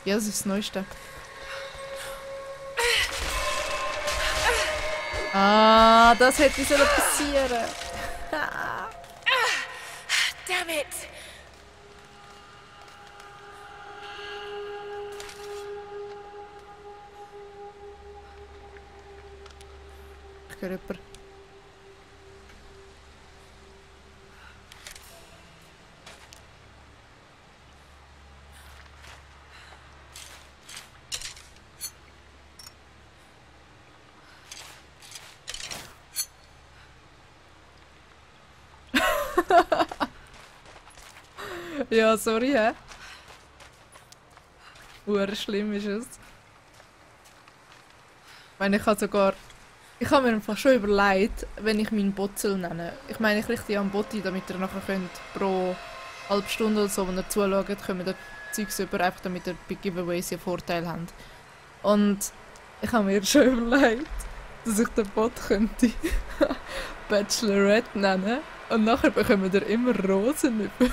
[SPEAKER 1] Ja, das ist das Neueste. Ah, das hätte sollen passieren.
[SPEAKER 2] Damn it!
[SPEAKER 1] Ich höre jemanden. Ja, sorry, hä? Schlimm ist es. Ich meine, ich habe mir einfach schon überlegt, wenn ich meinen Botzel nenne. Ich meine, ich richte ja einen Botti, damit ihr nachher könnt pro halbe Stunde oder so, wenn ihr zuschaut, kommen da Zeugs über, einfach damit ihr bei Giveaways einen Vorteil habt. Und ich habe mir schon überlegt, dass ich den Bot könnte Bachelorette nennen. Und nachher bekommen ihr immer Rosen über.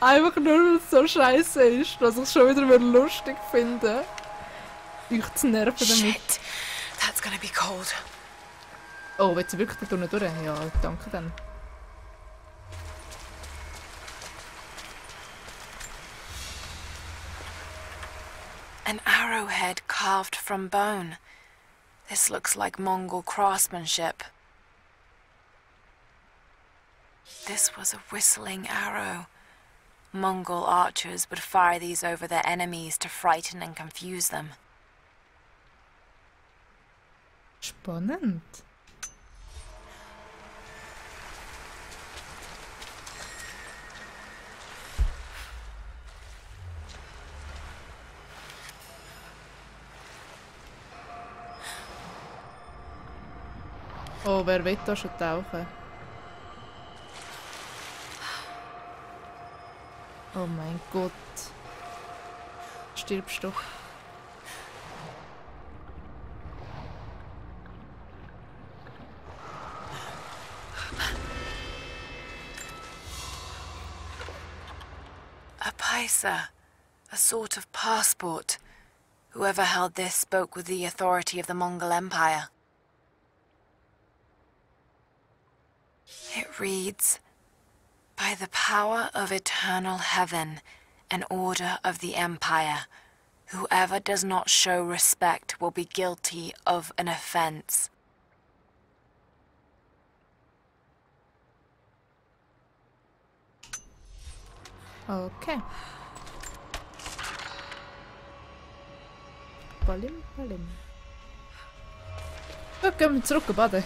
[SPEAKER 1] Einfach nur, weil es so scheiße ist, dass ich es schon wieder lustig finde. Euch zu nerven damit.
[SPEAKER 2] Shit, that's gonna be cold.
[SPEAKER 1] Oh, willst du wirklich da durch? Ja, danke dann.
[SPEAKER 2] An arrowhead carved from bone. This looks like Mongol craftsmanship. This was a whistling arrow. Mongol archers would fire these over their enemies to frighten and confuse them.
[SPEAKER 1] Spannend. Oh, wer will da schon tauchen? Oh mein Gott. Stirbst doch.
[SPEAKER 2] A paisa, a sort of passport. Whoever held this spoke with the authority of the Mongol Empire. It reads, "By the power of eternal heaven and order of the Empire, whoever does not show respect will be guilty of an offense."
[SPEAKER 1] Okay. Palim, palim. So, gehen wir zurück baden.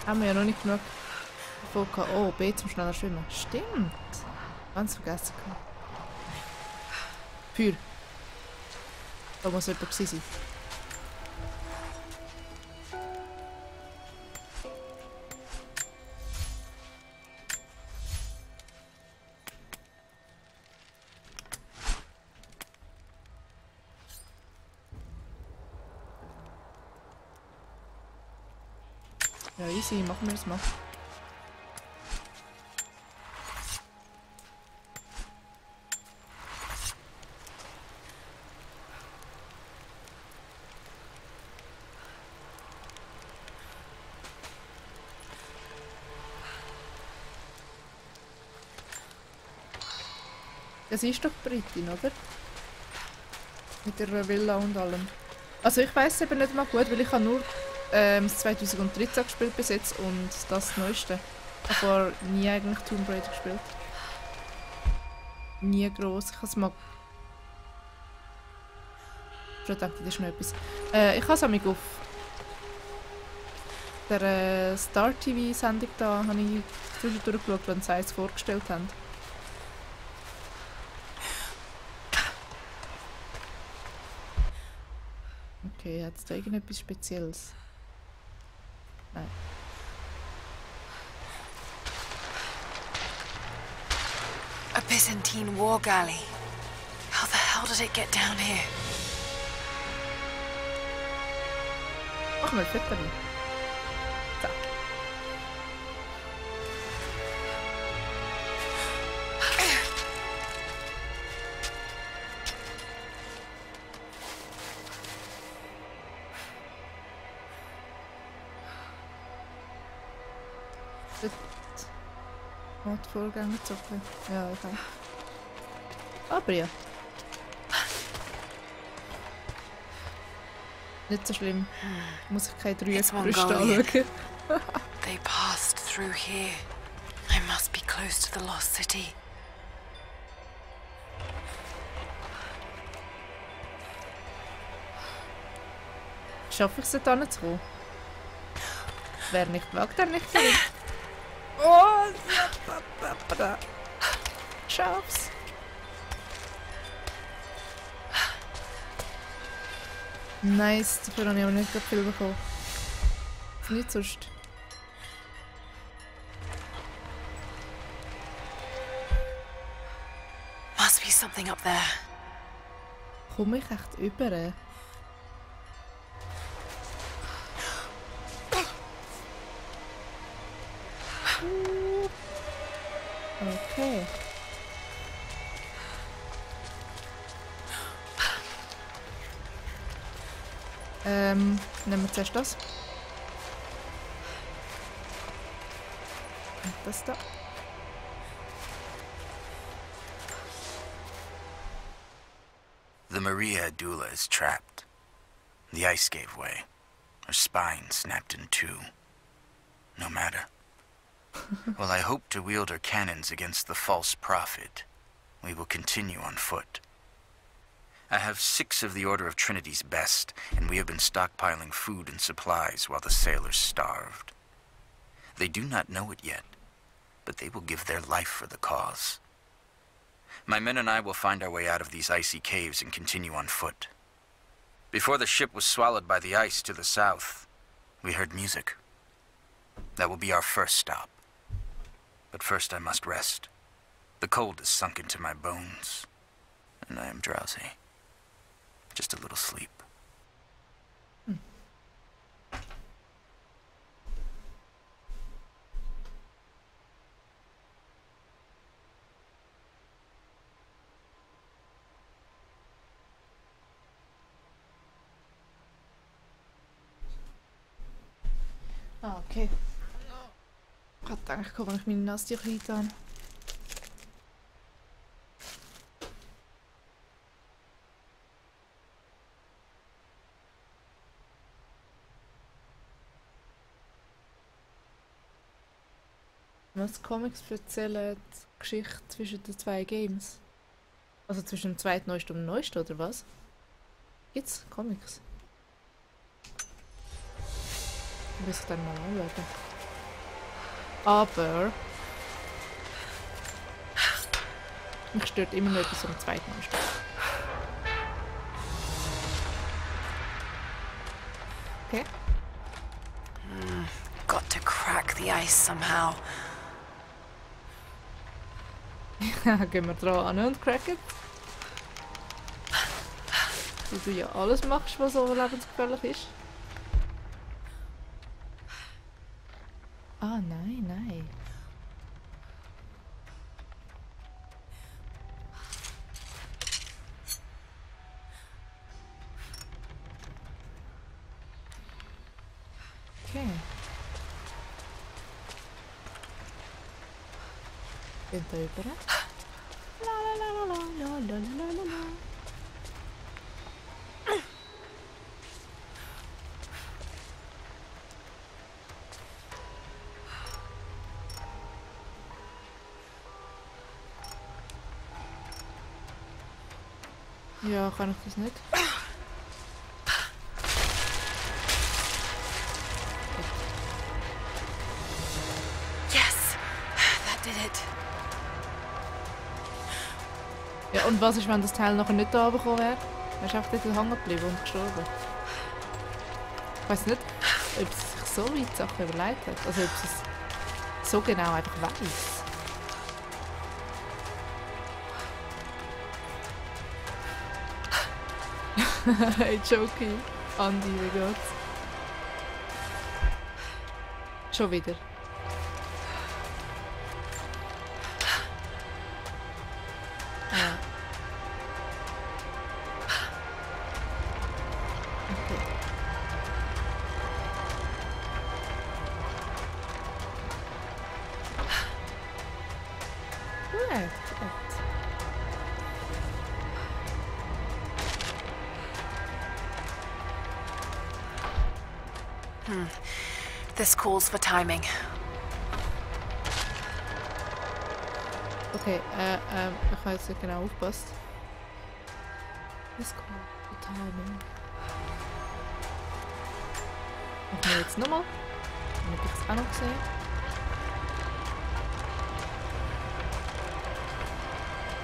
[SPEAKER 1] Haben wir ja noch nicht genug davon gehabt. Oh, B zum schneller schwimmen. Stimmt. Ganz vergessen gehabt. Feuer. Da muss jemand gewesen sein. Ja, easy, machen wir das mal. Das ist doch Britin, oder? Mit ihrer Villa und allem. Also ich weiß eben nicht mal gut, weil ich habe nur das 2013 gespielt bis jetzt und das Neueste. Aber nie eigentlich Tomb Raider gespielt. Nie gross. Ich habe es mal... Ich dachte, das ist noch etwas. Ich habe es auch auf der Star TV Sendung da habe ich zwischendurch durchgeschaut, wenn sie es vorgestellt haben. Okay, hat es da irgendetwas Spezielles? Nein.
[SPEAKER 2] A Byzantine war galley. How the hell did it get down here?
[SPEAKER 1] Machen wir ein Foto. So. Vorgänger zocken. Ja, okay. Aber ja. Nicht so schlimm. Muss ich keine 3 Brüste anschauen.
[SPEAKER 2] They passed through here. I must be close to the lost city.
[SPEAKER 1] Schaffe ich es da nicht zu kommen? Wer nicht wagt, der nicht gewinnt. Oh, ja, schaff's. Nice, dafür habe ich aber nicht viel bekommen. Nicht sonst.
[SPEAKER 2] Must be something up there.
[SPEAKER 1] Komme ich echt über? Okay. Nehmen wir zuerst das. Und das da.
[SPEAKER 9] The Maria Adula is trapped. The ice gave way. Her spine snapped in two. No matter. While I hope to wield her cannons against the false prophet, we will continue on foot. I have 6 of the Order of Trinity's best, and we have been stockpiling food and supplies while the sailors starved. They do not know it yet, but they will give their life for the cause. My men and I will find our way out of these icy caves and continue on foot. Before the ship was swallowed by the ice to the south, we heard music. That will be our first stop. But first I must rest. The cold has sunk into my bones, and I am drowsy. Just a little sleep.
[SPEAKER 1] Ah, okay. Ich hatte eigentlich gehofft, wenn ich meine Nase klein habe. Was Comics erzählen die Geschichte zwischen den 2 Games? Also zwischen dem zweitneuesten und dem neuesten, oder was? Gibt's Comics? Ich muss ich dann mal anschauen. Aber... mich stört immer noch etwas am zweitneuesten. Okay.
[SPEAKER 2] Got to crack the ice somehow.
[SPEAKER 1] Gehen wir dran an und cracken. Weil du ja alles machst, was so lebensgefährlich ist. Ah, nein, nein. Okay. Bin da über. La la la la la la la la la. Ja, kann ich das nicht?
[SPEAKER 2] Yes, that did it.
[SPEAKER 1] Ja, und was ist, wenn das Teil nachher nicht da runtergekommen wäre? Er ist einfach dort hängen geblieben und gestorben. Ich weiss nicht, ob sie sich so weit Sachen überlegt hat. Also ob sie es so genau einfach weiss. Hey, Jokey. Andi, wie geht's? Schon wieder. Ja. Okay. Gut, gut.
[SPEAKER 2] This calls for timing.
[SPEAKER 1] Okay, ich habe jetzt nicht genau aufgepasst. Das kommt für Timing. Machen wir jetzt nochmal. Dann habe ich es auch noch gesehen.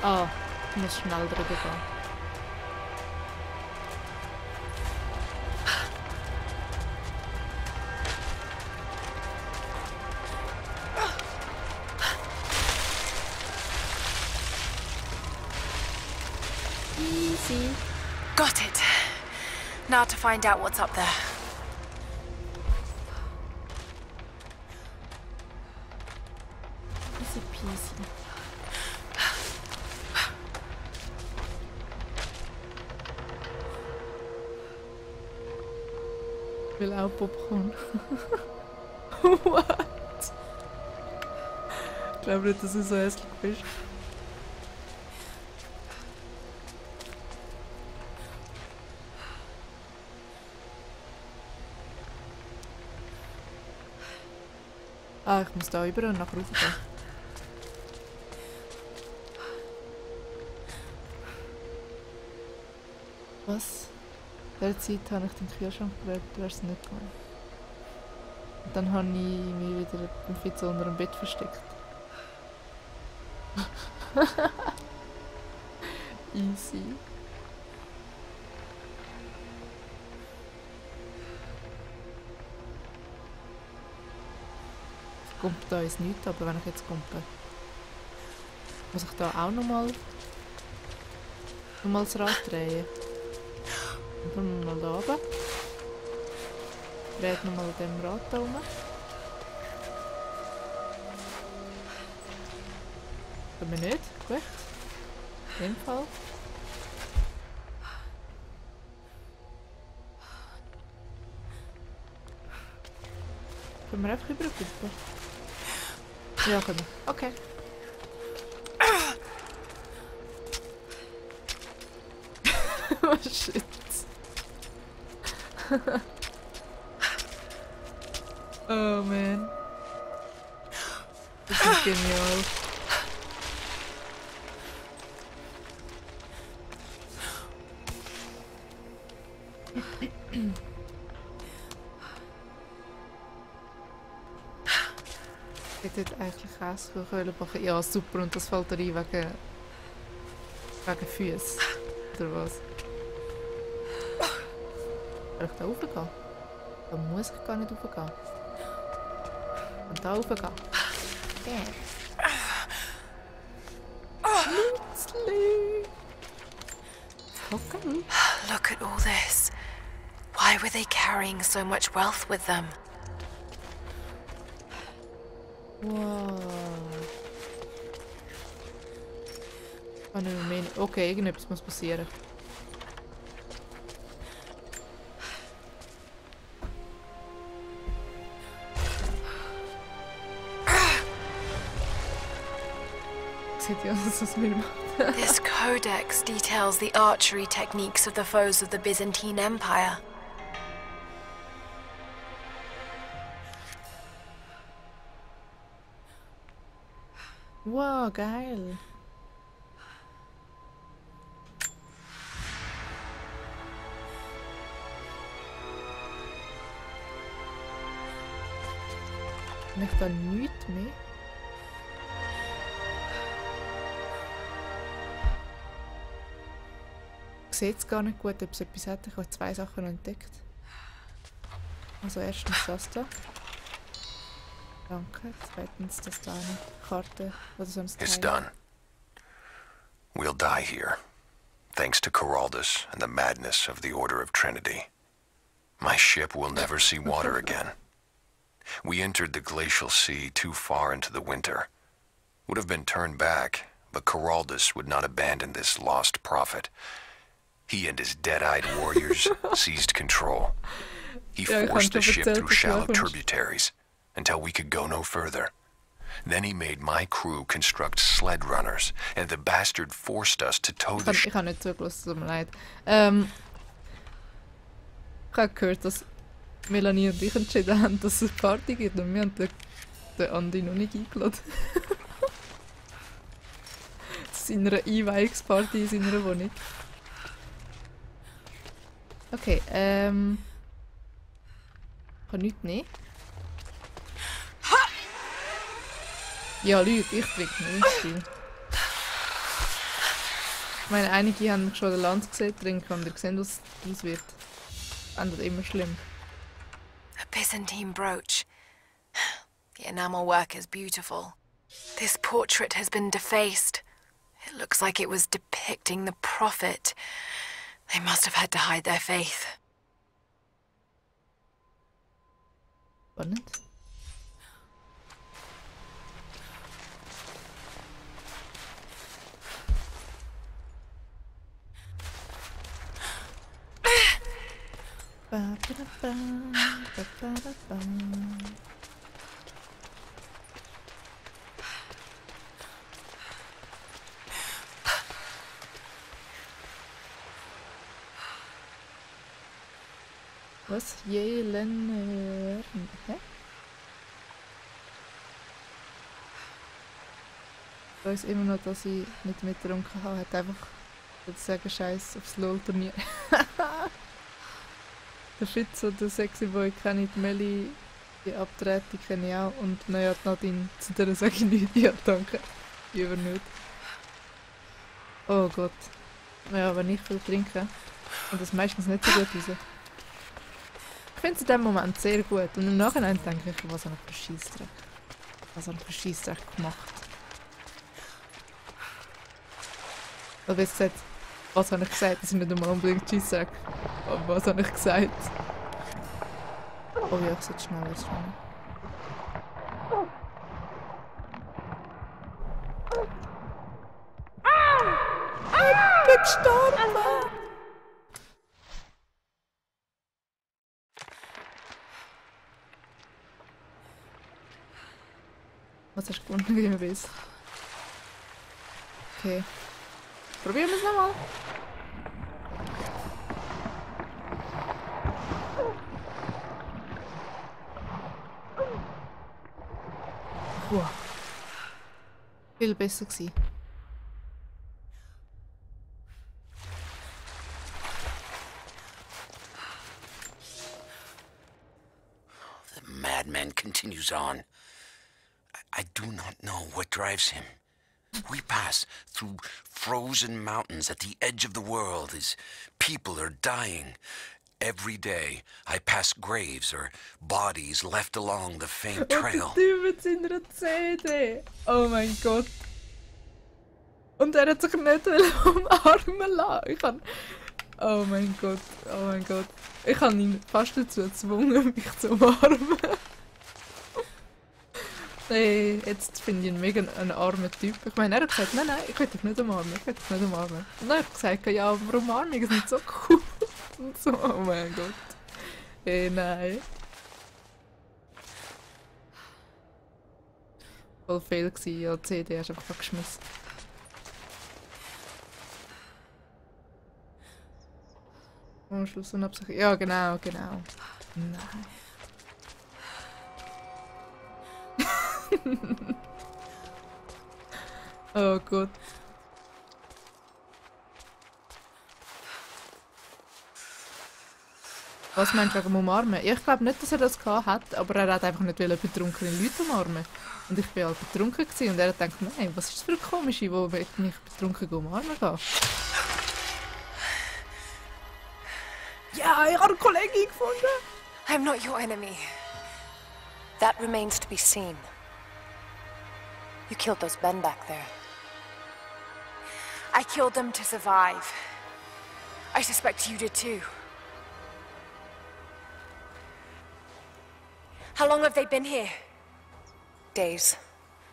[SPEAKER 1] Ah, ich muss schnell drüber gehen. Easy.
[SPEAKER 2] Got it. Now to find out what's up there.
[SPEAKER 1] Easy peasy. Ich will auch Popcorn. What? Ich glaube nicht, dass du so hässlich bist. Ah, ich muss da über und nachher raufgehen. Was? In dieser Zeit habe ich den Kühlschrank geleert, du hast es nicht gemacht. Und dann habe ich mich wieder beim Fitz unter dem Bett versteckt. Easy. Kommt da ins Nichts, aber wenn ich jetzt kumpe, muss ich da auch nochmal das Rad drehen. Und dann nochmal da oben. Dreht nochmal an dem Rad da rum. Können wir nicht? Gut. In dem Fall. Können wir einfach überbrücken? Ja, können wir. Okay. Oh shit. Oh man. Das ist genial. Ich hätte eigentlich Käsekuchen backen. Ja, super. Und das fällt rein wegen Füßen. Oder was? Soll ich da raufgehen? Da muss ich gar nicht raufgehen. Und da raufgehen. Yeah. Schnutzli! Okay.
[SPEAKER 2] Look at all this. Why were they carrying so much wealth with them?
[SPEAKER 1] Wow. Okay, irgendetwas muss passieren.
[SPEAKER 2] This codex details the archery techniques of the foes of the Byzantine Empire.
[SPEAKER 1] Wow, geil. Ich da nichts mehr. Ich sehe jetzt gar nicht gut, ob es etwas hat. Ich habe 2 Sachen entdeckt. Also erstens das da. Danke. Zweitens das da eine Karte oder sonst
[SPEAKER 4] It's done. We'll die here, thanks to Coraldus and the madness of the Order of Trinity. My ship will never see water again. We entered the glacial sea too far into the winter. Would have been turned back, but Coraldus would not abandon this lost prophet. He and his dead-eyed warriors seized control. He forced the ship through shallow tributaries until we could go no further. Then he made my crew construct sled runners, and the bastard forced us to tow the ship.
[SPEAKER 1] Ich habe nicht zugelassen, tut mir leid. Ich habe gehört, dass Melanie und ich entschieden haben, dass es eine Party gibt und wir haben den Andi noch nicht eingeladen. Zu seiner Einweihungsparty in seiner Wohnung. Okay, ich kann nichts nehmen. Ja, Leute, ich trinke nicht viel. Ich meine, einige haben schon den Lanz gesehen trinken und ihr seht, was daraus wird. Endet immer schlimm.
[SPEAKER 2] A Byzantine brooch. The enamel work is beautiful. This portrait has been defaced. It looks like it was depicting the prophet. They must have had to hide their faith.
[SPEAKER 1] Spannend. Was? Jelen... Hä? Ich weiss immer noch, dass ich nicht mitgetrunken habe. Hat einfach sozusagen Scheiß aufs LOL-Turnier. Der Fitz und der Sexy Boy kenne ich, die Melli, die Abtretung kenne ich auch. Und naja, die Nadine, zu der sage ich nichts. Ja, danke. Über nicht. Oh Gott. Ja, wenn ich viel trinke, und das meistens nicht so gut raus. Ich finde es in dem Moment sehr gut. Und im Nachhinein denke ich, was habe ich für Scheissdreck? Was habe ich für Scheissdreck gemacht? Oder besser gesagt, was habe ich gesagt? Das ist nicht einmal unbedingt Scheissdreck. Aber was habe ich gesagt? Oh ja, ich sollte schneller schwimmen. Ich bin gestorben! Was hast du gewonnen, wie man weiß? Okay. Probieren wir es nochmal. Wow. Viel besser gewesen.
[SPEAKER 3] The madman continues on. I do not know what drives him. We pass through frozen mountains at the edge of the world as people are dying. Every day I pass graves or bodies left along the famed trail.
[SPEAKER 1] Und der Typ in einer CD. Oh mein Gott. Und er hat sich nicht umarmen lassen. Ich kann... Oh mein Gott, oh mein Gott. Ich habe ihn fast dazu gezwungen, mich zu umarmen. Hey, jetzt finde ich ihn mega einen armen Typ. Ich meine, er hat gesagt, nein, ich will dich nicht umarmen, ich will dich nicht umarmen. Und dann habe ich gesagt, ja, aber Umarmung ist nicht so cool. Und so, oh mein Gott. Hey, nein. Voll fehl gewesen, ja, die CD hast du einfach geschmissen. Am Schluss unabsichtlich. Ja, genau. Nein. Oh Gott. Was meinst du wegen dem Umarmen? Ich glaube nicht, dass er das gehabt hat, aber er hat einfach nicht betrunkene Leute umarmen. Und ich war halt betrunken gewesen und er hat gedacht, nein, was ist das für eine komische, wo mich betrunken umarmen kann? Ja, ich habe eine Kollegin gefunden!
[SPEAKER 2] I'm not your enemy. That remains to be seen. You killed those men back there. I killed them to survive. I suspect you did too. How long have they been here? Days,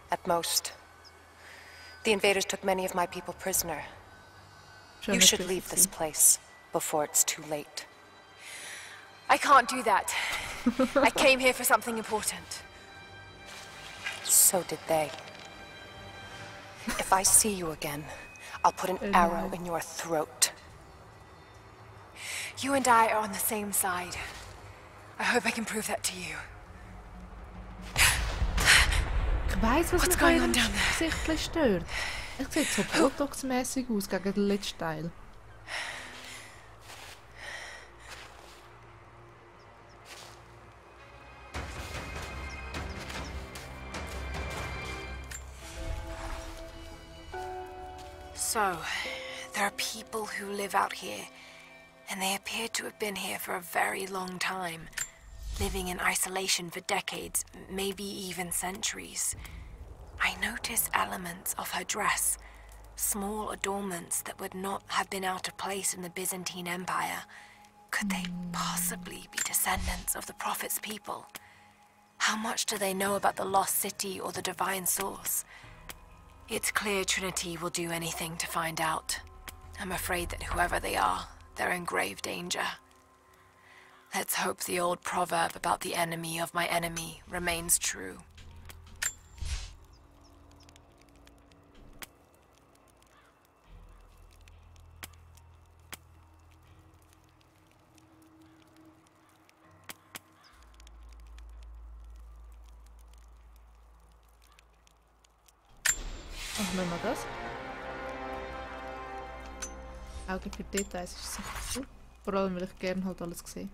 [SPEAKER 2] at most. The invaders took many of my people prisoner. You should leave this place before it's too late. I can't do that. I came here for something important. So did they. If I see you again, I'll put an arrow in your throat. You and I are on the same side. I hope I can prove that to you.
[SPEAKER 1] Ich weiss, was mich an ihrem Gesicht stört. Es sieht so Botox-mässig aus gegen den letzten Teil.
[SPEAKER 2] So, there are people who live out here, and they appear to have been here for a very long time, living in isolation for decades, maybe even centuries. I notice elements of her dress, small adornments that would not have been out of place in the Byzantine Empire. Could they possibly be descendants of the Prophet's people? How much do they know about the lost city or the divine source? It's clear Trinity will do anything to find out. I'm afraid that whoever they are, they're in grave danger. Let's hope the old proverb about the enemy of my enemy remains true.
[SPEAKER 1] Machen wir mal das. Auge für Details ist sicher gut. Vor allem, weil ich gerne halt alles sehe.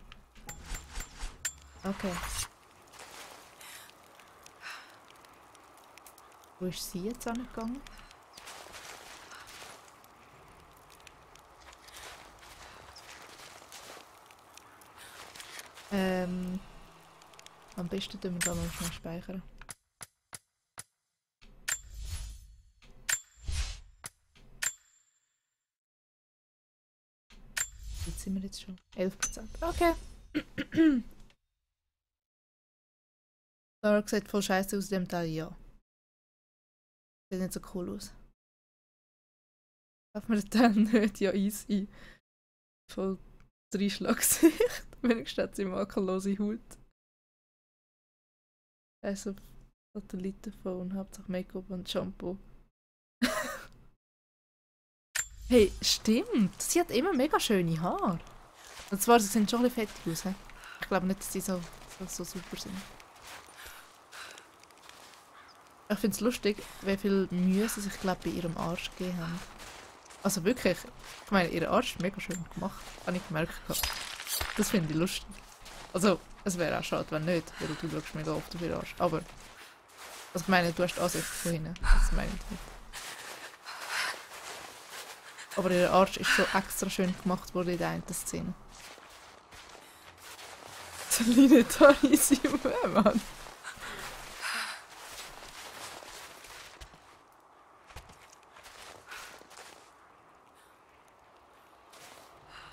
[SPEAKER 1] Okay. Wo ist sie jetzt angegangen? Am besten tun wir da mal schnell speichern. Jetzt sind wir jetzt schon 11%. Okay. Lara sieht voll scheiße aus dem Teil, ja. Sieht nicht so cool aus. Darf man den Teil nicht? Ja, easy. Voll Dreischlaggesicht. Wenigstens hat sie makellose Haut. Also Satellitenphone, Hauptsache Make-up und Shampoo. Hey, stimmt! Sie hat immer mega schöne Haare. Und zwar, sie sind schon ein bisschen fettig aus. He? Ich glaube nicht, dass sie so super sind. Ich finde es lustig, wie viel Mühe sie sich, glaube bei ihrem Arsch gegeben haben. Also wirklich, ich meine, ihr Arsch ist mega schön gemacht. Habe ich gemerkt. Das finde ich lustig. Also, es wäre auch schade, wenn nicht, weil du schaust mega oft auf ihren Arsch. Aber, also ich meine, du hast die Ansicht von hinten. Das meine ich nicht. Aber ihr Arsch ist so extra schön gemacht worden in der einen Szene. Celine Tarisi, Mann.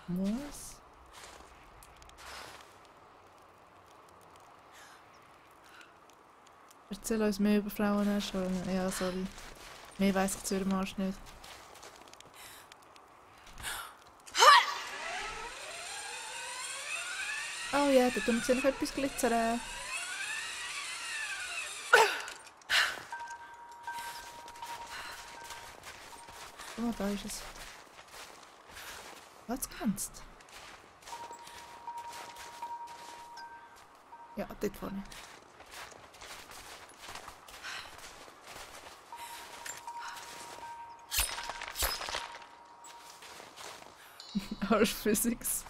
[SPEAKER 1] Was? Erzähl uns mehr über Frauen schon. Ja, sorry. Mehr weiss ich zu ihrem Arsch nicht. Oh ja, da tun wir noch etwas glitzern. Oh, da ist es. Was glänzt? Ja, dort vorne. Harsh Physics.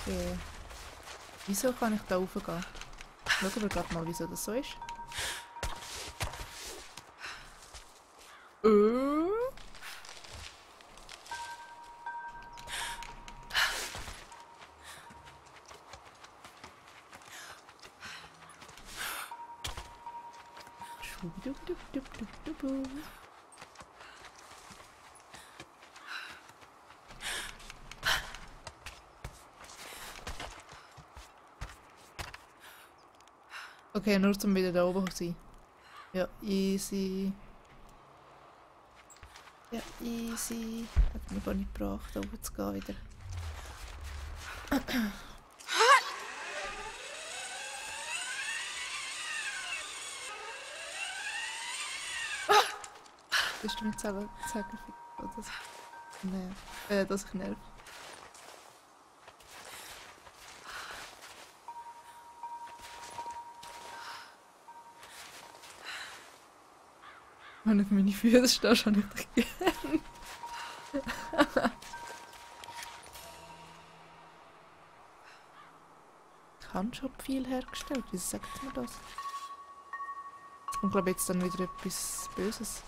[SPEAKER 1] Okay. Wieso kann ich da raufgehen? Schauen wir gerade mal, wieso das so ist. Okay, nur zum wieder da oben sein. Ja, easy. Ja, easy. Hat mich gar nicht gebracht, da oben zu gehen wieder. Bist du mir selber sagen, dass ich nerv? Dass ich nerv. Wenn du auf meine Füße stehst, habe ich dich gern. Ich habe schon viel hergestellt, wieso sagt man das? Es kommt, glaube ich, jetzt dann wieder etwas Böses.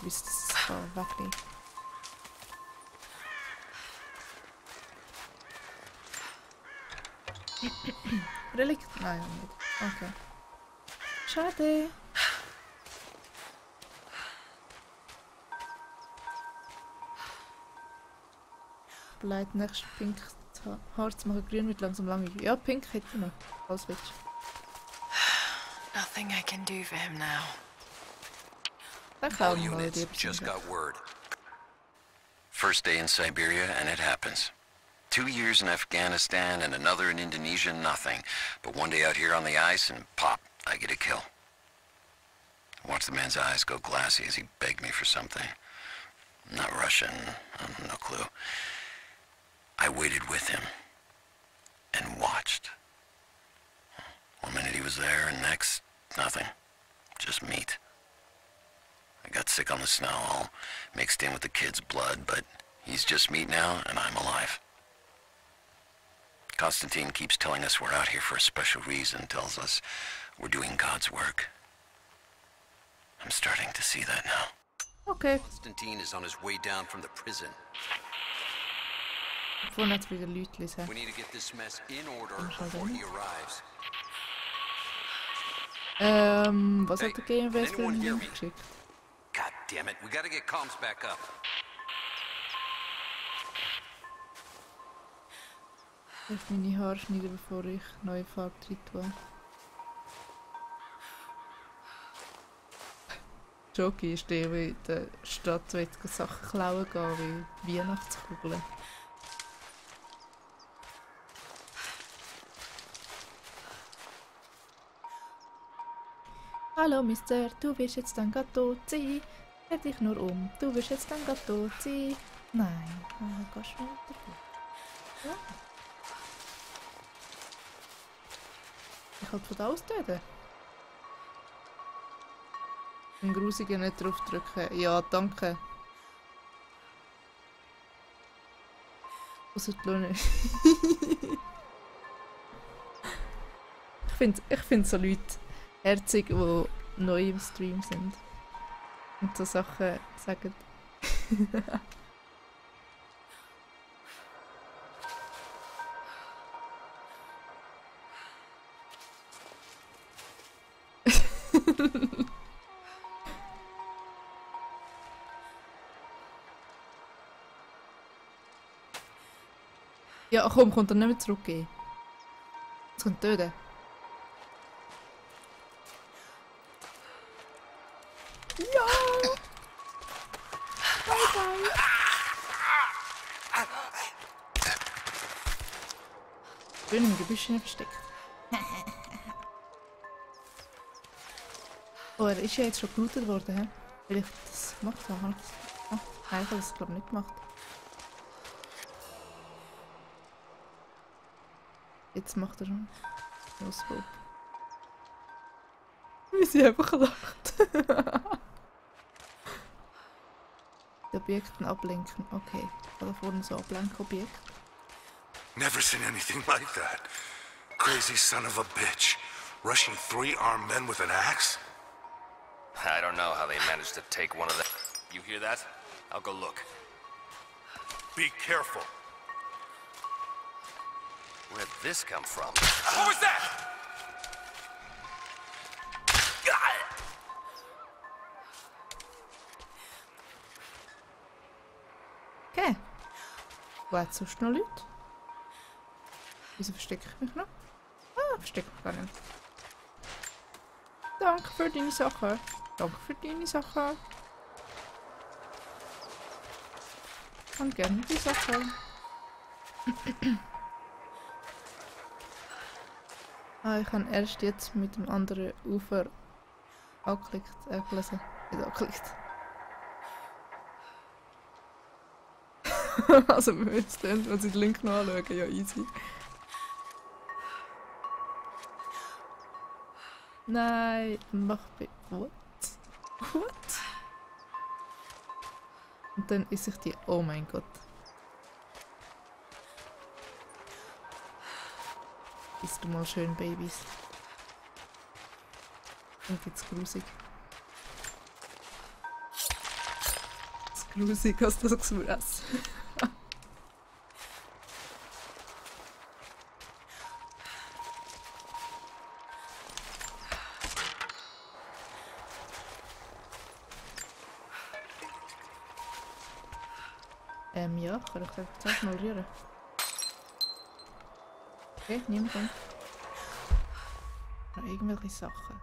[SPEAKER 1] Bis das wegnehmen. Relikt? Nein, nicht. Okay. Schade. Bleibt nächstes Pink Haar zu machen. Grün wird langsam lang. Ja, Pink hätte ich noch. Als willst.
[SPEAKER 2] Nothing I can do for him now.
[SPEAKER 3] All units just got word. First day in Siberia and it happens. 2 years in Afghanistan and another in Indonesia, nothing. But one day out here on the ice and pop, I get a kill. I watched the man's eyes go glassy as he begged me for something. Not Russian, no clue. I waited with him and watched. 1 minute he was there and next, nothing. Just meat. I got sick on the snow, all mixed in with the kid's blood, but he's just meat now and I'm alive. Konstantin keeps telling us we're out here for a special reason, tells us we're doing God's work. I'm starting to see that now.
[SPEAKER 1] Okay.
[SPEAKER 3] Konstantin is on his way down from the prison.
[SPEAKER 1] Vorne hat wieder Leute lesen.
[SPEAKER 3] We need to get this mess in order before he arrives.
[SPEAKER 1] Was hat der GMW für einen Link geschickt?
[SPEAKER 3] God damn it, we gotta get comms back up.
[SPEAKER 1] Ich muss meine Haare schneiden, bevor ich neue Farbe drin tue. Jockey ist der, der in der Stadt Sachen klauen gehen, wie Weihnachtskugeln. Hallo Mister, du wirst jetzt dann grad tot sein. Dreh dich nur um, du wirst jetzt dann grad tot sein. Nein, gehst du weiter. Ja. Ich kann von da aus töten. Den Grusigen nicht drauf drücken. Ja, danke. Ausser die Lune. Ich find so Leute herzig, die neu im Stream sind. Und so Sachen sagen. Ja, komm, kommt er nicht mehr zurück. Das könnte töten. Ja! Bye bye! Schön im Gebüsch versteckt. Oh, er ist ja jetzt schon geblutet worden, hä? Weil ich das gemacht habe. Oh, nein, ich habe das glaube ich nicht gemacht. Jetzt macht er schon. Los, Bob. Wie sie einfach lacht. Die Objekte ablenken. Okay. Da vorne so Ablenkobjekt.
[SPEAKER 5] Never seen anything like that. Crazy son of a bitch. Rushing 3 armed men with an axe?
[SPEAKER 7] I don't know how they managed to take one of them. You hear that? I'll go look.
[SPEAKER 5] Be careful.
[SPEAKER 7] Where'd this come from?
[SPEAKER 5] What was that?
[SPEAKER 1] Okay. Wo hat sonst noch Leute? Wieso verstecke ich mich noch? Ah, verstecke mich gar nicht. Danke für deine Sachen. Danke für deine Sachen. Und gerne die Sachen. Ah, ich habe erst jetzt mit dem anderen Ufer angeklickt, gelesen. Nicht angeklickt. Also wir müssen dann, wenn Sie den Link noch anschauen, ja easy. Nein, mach bitte. What? What? Und dann ist ich die. Oh mein Gott. Bist du mal schön, Babys. Dann geht's grusig. Das ist grusig, hast du das gefressen? Ja, kann ich das zuerst mal rühren. Okay, niemand kommt. Noch irgendwelche Sachen.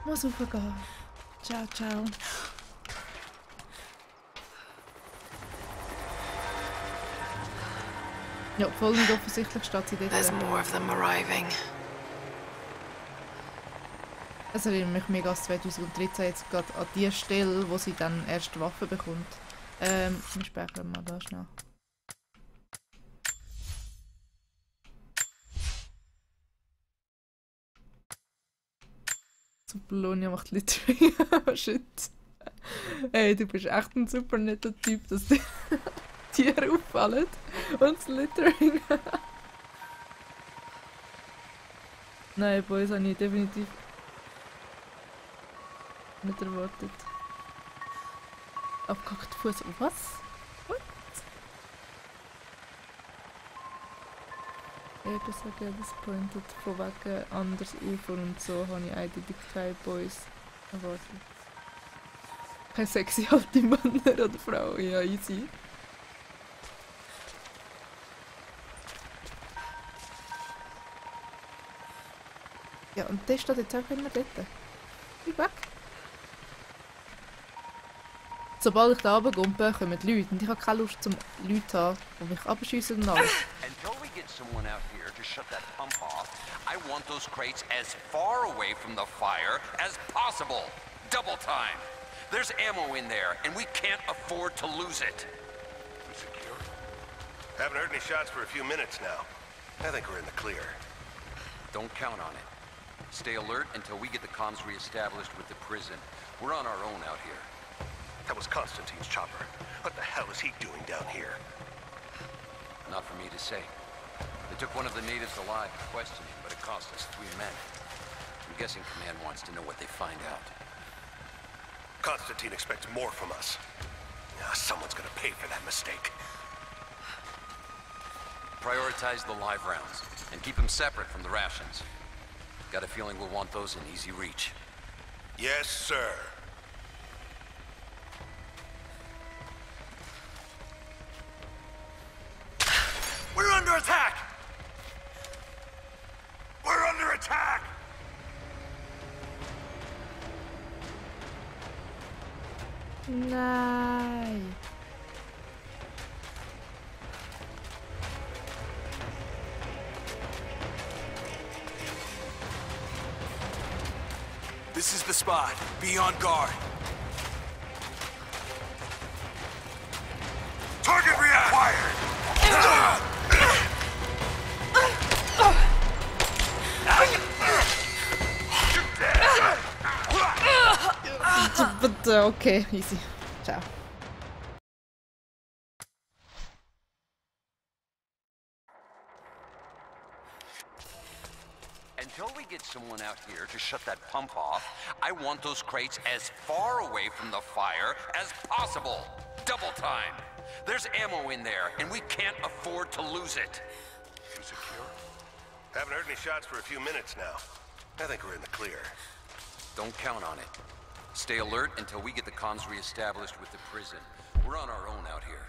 [SPEAKER 1] Muss raufgehen. Ciao, ciao. Ja, voll nicht offensichtlich steht sie dort.
[SPEAKER 2] There's more of them arriving.
[SPEAKER 1] Es erinnert mich mega an 2013 jetzt gerade an die Stelle, wo sie dann erst Waffen bekommt. Wir speichern mal da schnell. So, Bologna macht Littering. Shit. Hey, du bist echt ein super netter Typ, dass die Tiere auffallen und das Littering. Nein, Boys habe ich definitiv nicht erwartet. Abgehackte Fuß. Was? What? Eben sagen, das pointet von wegen anderes Ufer und so habe ich eigentlich keine Boys erwartet. Keine sexy alte Männer oder Frauen, ja easy. Ja, und der steht jetzt einfach immer dort. Ich weg. Sobald ich da runterkomme, kommen die Leute. Und ich habe keine Lust, zum Leute zu haben, die mich abschiessen und alles.
[SPEAKER 3] Until we get someone out here to shut that pump off, I want those crates as far away from the fire as possible. Double time. There's ammo in there, and we can't afford to lose it.
[SPEAKER 10] We secure? Haven't heard any shots for a few minutes now. I think we're in the clear.
[SPEAKER 3] Don't count on it. Stay alert until we get the comms re-established with the prison. We're on our own out here.
[SPEAKER 10] That was Constantine's chopper. What the hell is he doing down here?
[SPEAKER 3] Not for me to say. They took one of the natives alive to question him, but it cost us 3 men. I'm guessing Command wants to know what they find out.
[SPEAKER 10] Constantine expects more from us. Someone's gonna pay for that mistake.
[SPEAKER 3] Prioritize the live rounds and keep them separate from the rations. Got a feeling we'll want those in easy reach.
[SPEAKER 10] Yes, sir.
[SPEAKER 7] We're under attack! We're under attack!
[SPEAKER 1] Nein.
[SPEAKER 7] This is the spot. Be on guard. Target reacquired!
[SPEAKER 1] But okay, easy. Ciao.
[SPEAKER 3] Until we get someone out here to shut that pump off, I want those crates as far away from the fire as possible. Double time. There's ammo in there, and we can't afford to lose it.
[SPEAKER 10] You secure? Haven't heard any shots for a few minutes now. I think we're in the clear.
[SPEAKER 3] Don't count on it. Stay alert until we get the comms re-established with the prison. We're on our own out here.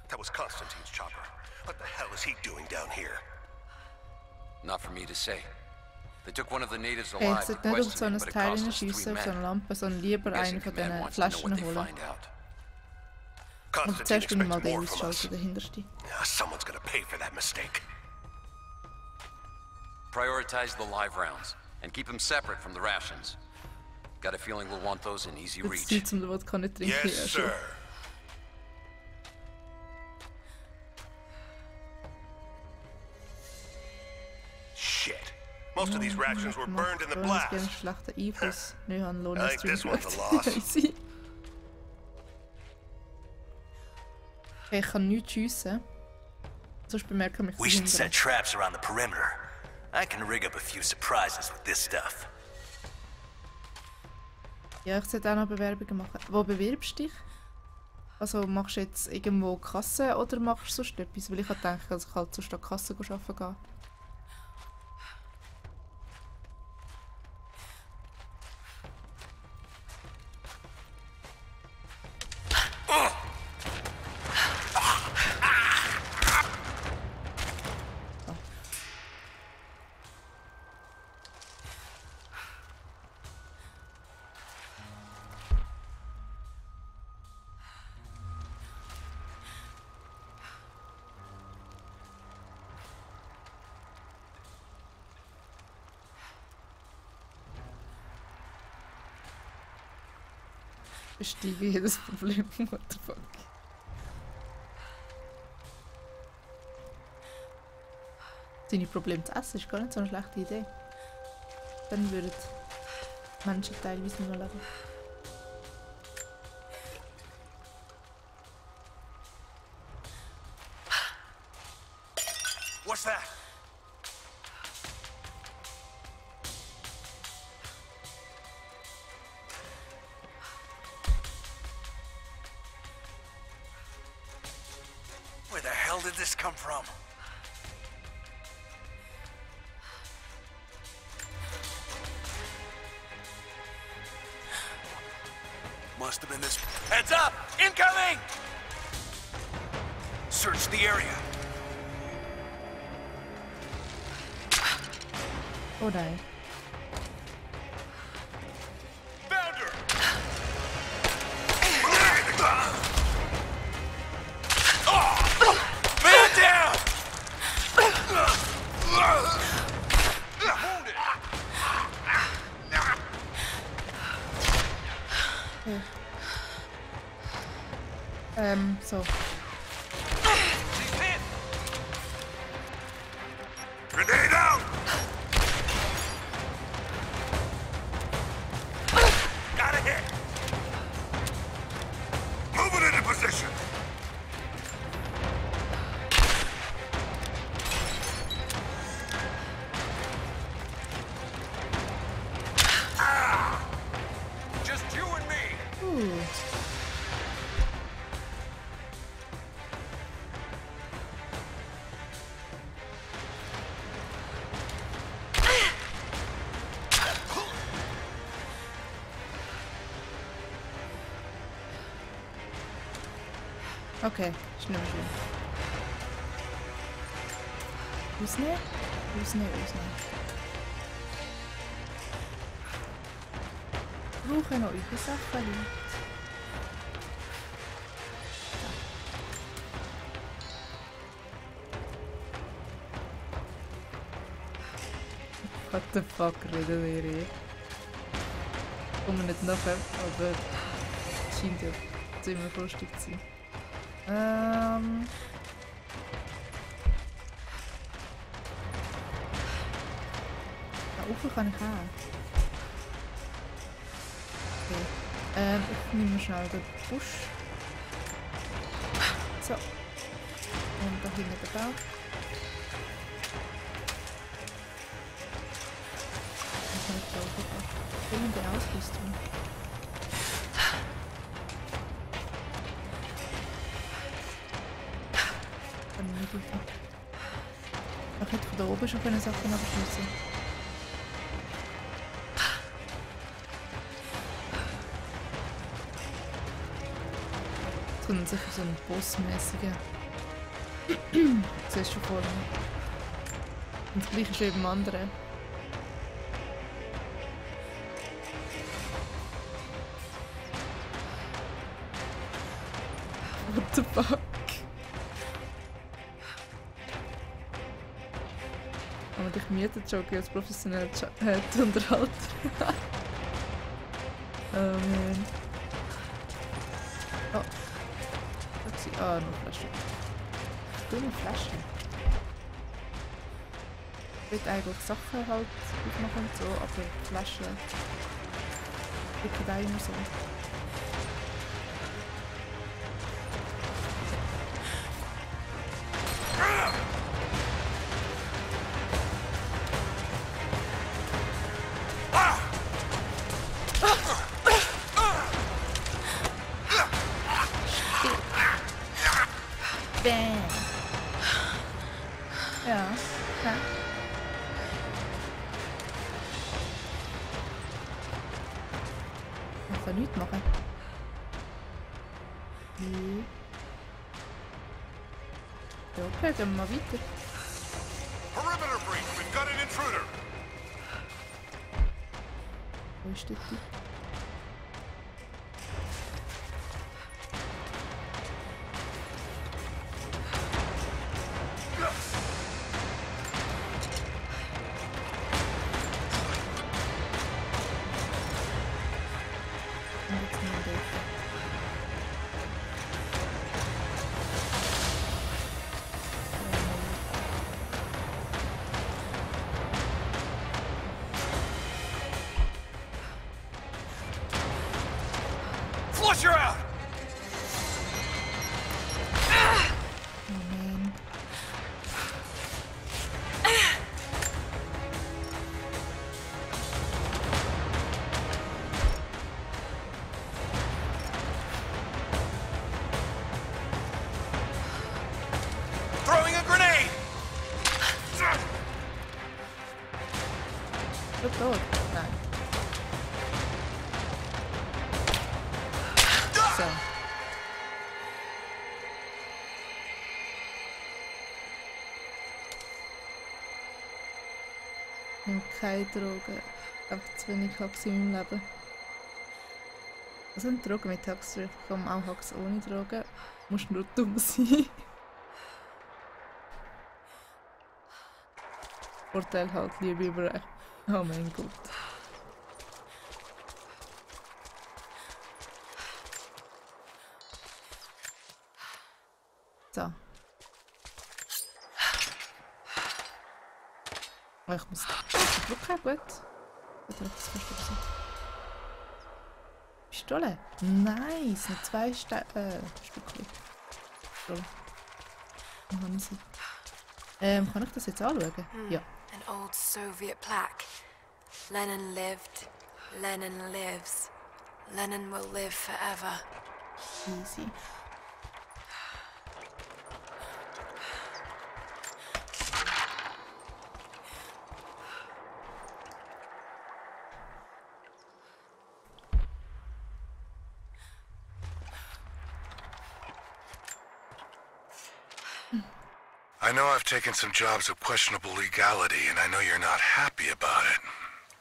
[SPEAKER 10] That was Constantine's chopper. What the hell is he doing down here?
[SPEAKER 3] Not for me to say. They took one of the natives
[SPEAKER 1] Ich
[SPEAKER 3] alive to
[SPEAKER 1] sollte nicht auf so
[SPEAKER 3] question
[SPEAKER 1] ein
[SPEAKER 3] him, but it
[SPEAKER 1] Teil
[SPEAKER 3] cost us 3
[SPEAKER 1] schiessen, auf so eine
[SPEAKER 3] men.
[SPEAKER 1] Lampe, sondern lieber eine
[SPEAKER 3] Guessing
[SPEAKER 1] von
[SPEAKER 3] Command
[SPEAKER 1] diesen
[SPEAKER 3] wants to know what
[SPEAKER 1] Flaschen
[SPEAKER 3] they
[SPEAKER 1] holen.
[SPEAKER 3] find out.
[SPEAKER 1] Und
[SPEAKER 10] Constantine
[SPEAKER 1] zuerst will ich mal
[SPEAKER 10] expects
[SPEAKER 1] den
[SPEAKER 10] more from us.
[SPEAKER 1] ausschalten, der hinterste.
[SPEAKER 10] Someone's gonna pay for that mistake.
[SPEAKER 3] Prioritize the live rounds and keep them separate from the rations. Got a feeling we'll want those in easy
[SPEAKER 1] Jetzt
[SPEAKER 3] reach.
[SPEAKER 1] Zeit zum Wodka nicht trinken.
[SPEAKER 10] Yes,
[SPEAKER 1] ja, schon.
[SPEAKER 10] sir. Shit. Most of these rations were burned in the
[SPEAKER 1] Ich habe einen
[SPEAKER 10] blast.
[SPEAKER 1] schlechten Einfluss. Nicht an
[SPEAKER 10] I
[SPEAKER 1] Lona
[SPEAKER 10] think
[SPEAKER 1] Stream
[SPEAKER 10] this one's a
[SPEAKER 1] geschaut.
[SPEAKER 10] loss.
[SPEAKER 1] Easy. Okay, ich kann nichts schiessen. Sonst bemerken mich
[SPEAKER 7] We should
[SPEAKER 1] die
[SPEAKER 7] set traps around the perimeter. I can rig up a few surprises with this stuff.
[SPEAKER 1] Ja, ich sollte auch noch Bewerbungen machen. Wo bewirbst du dich? Also machst du jetzt irgendwo Kasse oder machst du sonst etwas? Weil ich habe gedacht, dass ich halt sonst an die Kasse arbeiten gehe. Bestiege jedes Problem. What the fuck? Seine Probleme zu essen ist gar nicht so eine schlechte Idee. Dann würden Menschen teilweise nicht mehr leben.
[SPEAKER 7] What's that? Where the hell did this come from? Must have been this. Heads up! Incoming! Search the area.
[SPEAKER 1] Oh nein.
[SPEAKER 7] Found her! Man down!
[SPEAKER 1] So.
[SPEAKER 10] Grenade out!
[SPEAKER 7] Got a hit!
[SPEAKER 10] Move it into position!
[SPEAKER 7] Just you and me!
[SPEAKER 1] Ooh. Okay, ist nicht mehr schlimm. Rausnehmen? Rausnehmen, rausnehmen. Wir brauchen noch eure Sachen, Leute. What the fuck reden wir hier? Kommen wir nicht nachher, aber es scheint ja ziemlich lustig zu sein. Da oben kann ich auch. Okay. Ich nehme schnell den Busch. So. Und da hinten den Bauch. Dann kann ich da oben. Ich will den Ausrüstung. Kann ich nicht rufen. Ich hätte von da oben schon Sachen abschließen. Jetzt kommt sicher so ein bossmäßiger. Du siehst schon vor mir. Und das gleiche ist wie beim anderen. What the fuck? Aber dich mietet Jockey als professioneller Unterhalter. Oh man. Oh. Ah, noch Flasche. Dumme Flasche. Ich will eigentlich Sachen halt aufmachen und so, aber Flaschen. Ich bin da immer so. Nichts machen. Ja, okay, gehen wir mal weiter.
[SPEAKER 10] Perimeter breach. We've got an intruder.
[SPEAKER 1] Wo ist der Typ?
[SPEAKER 10] Flush her out.
[SPEAKER 1] Oh man.
[SPEAKER 10] Throwing a grenade.
[SPEAKER 1] Ist er tot? Nein. So. Ich nehme keine Drogen. Einfach zu wenig Hacks in meinem Leben. Was sind Drogen mit Hacks drin? Ich komme auch Hacks ohne Drogen. Du musst nur dumm sein. Vorteil halt, Liebe über. Oh mein Gott. So. Oh, ich muss drücken, gut. Gut, ich das verstanden. Pistole. Nice, noch 2 Stückchen. Pistole. Dann habe ich sie. Kann ich das jetzt anschauen? Ja.
[SPEAKER 2] An old Soviet plaque. Lenin lived. Lenin lives. Lenin will live forever.
[SPEAKER 1] Easy.
[SPEAKER 11] I know I've taken some jobs of questionable legality, and I know you're not happy about it.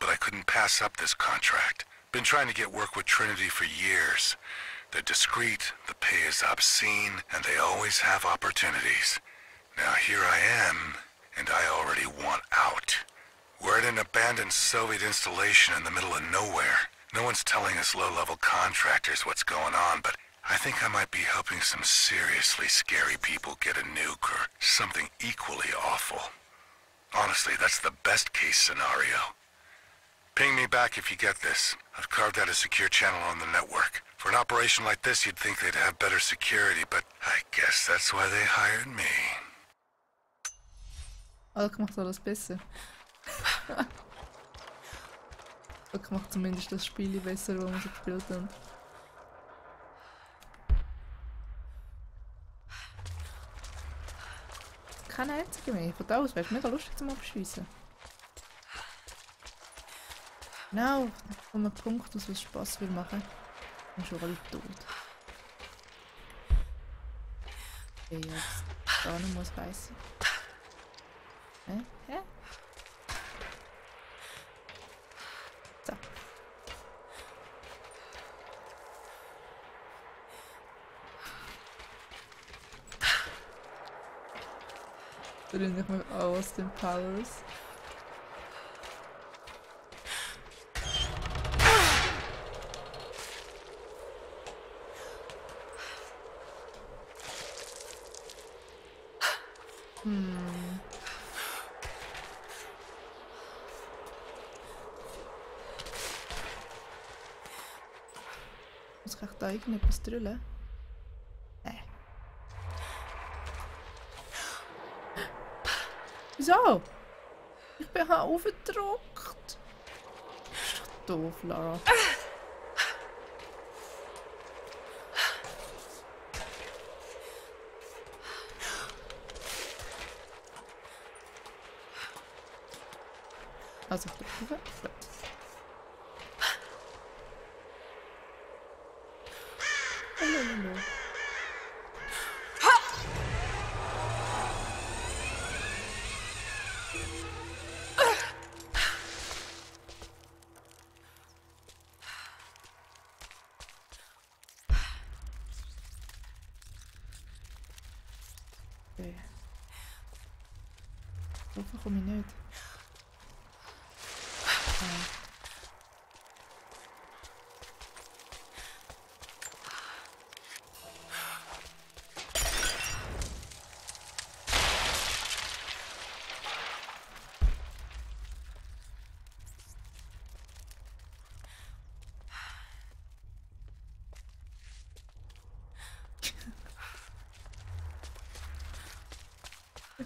[SPEAKER 11] But I couldn't pass up this contract. Been trying to get work with Trinity for years. They're discreet, the pay is obscene, and they always have opportunities. Now here I am, and I already want out. We're at an abandoned Soviet installation in the middle of nowhere. No one's telling us low-level contractors what's going on, but I think I might be helping some seriously scary people get a nuke or something equally awful. Honestly, that's the best-case scenario. Ping me back if you get this. I've carved out a secure channel on the network. For an operation like this, you'd think they'd have better security, but I guess that's why they hired me.
[SPEAKER 1] Alk macht alles besser. Alk macht zumindest das Spiel besser, das wir so gespielt haben. Kein einziger mehr. Von da aus wäre es mega lustig zum Abschiessen. Genau, von einem Punkt aus, was Spass will machen. Und schon alle tot. Okay, jetzt da noch muss reissen. Hä? So. Drin ich mal Austin Powers. Muss ich da irgendetwas drüllen? Nein. Wieso? Ich bin aufgedruckt. Ist doch doof, Lara. Also ich drücke. Gut. Hallo. Okay. Wovon komme ich nicht?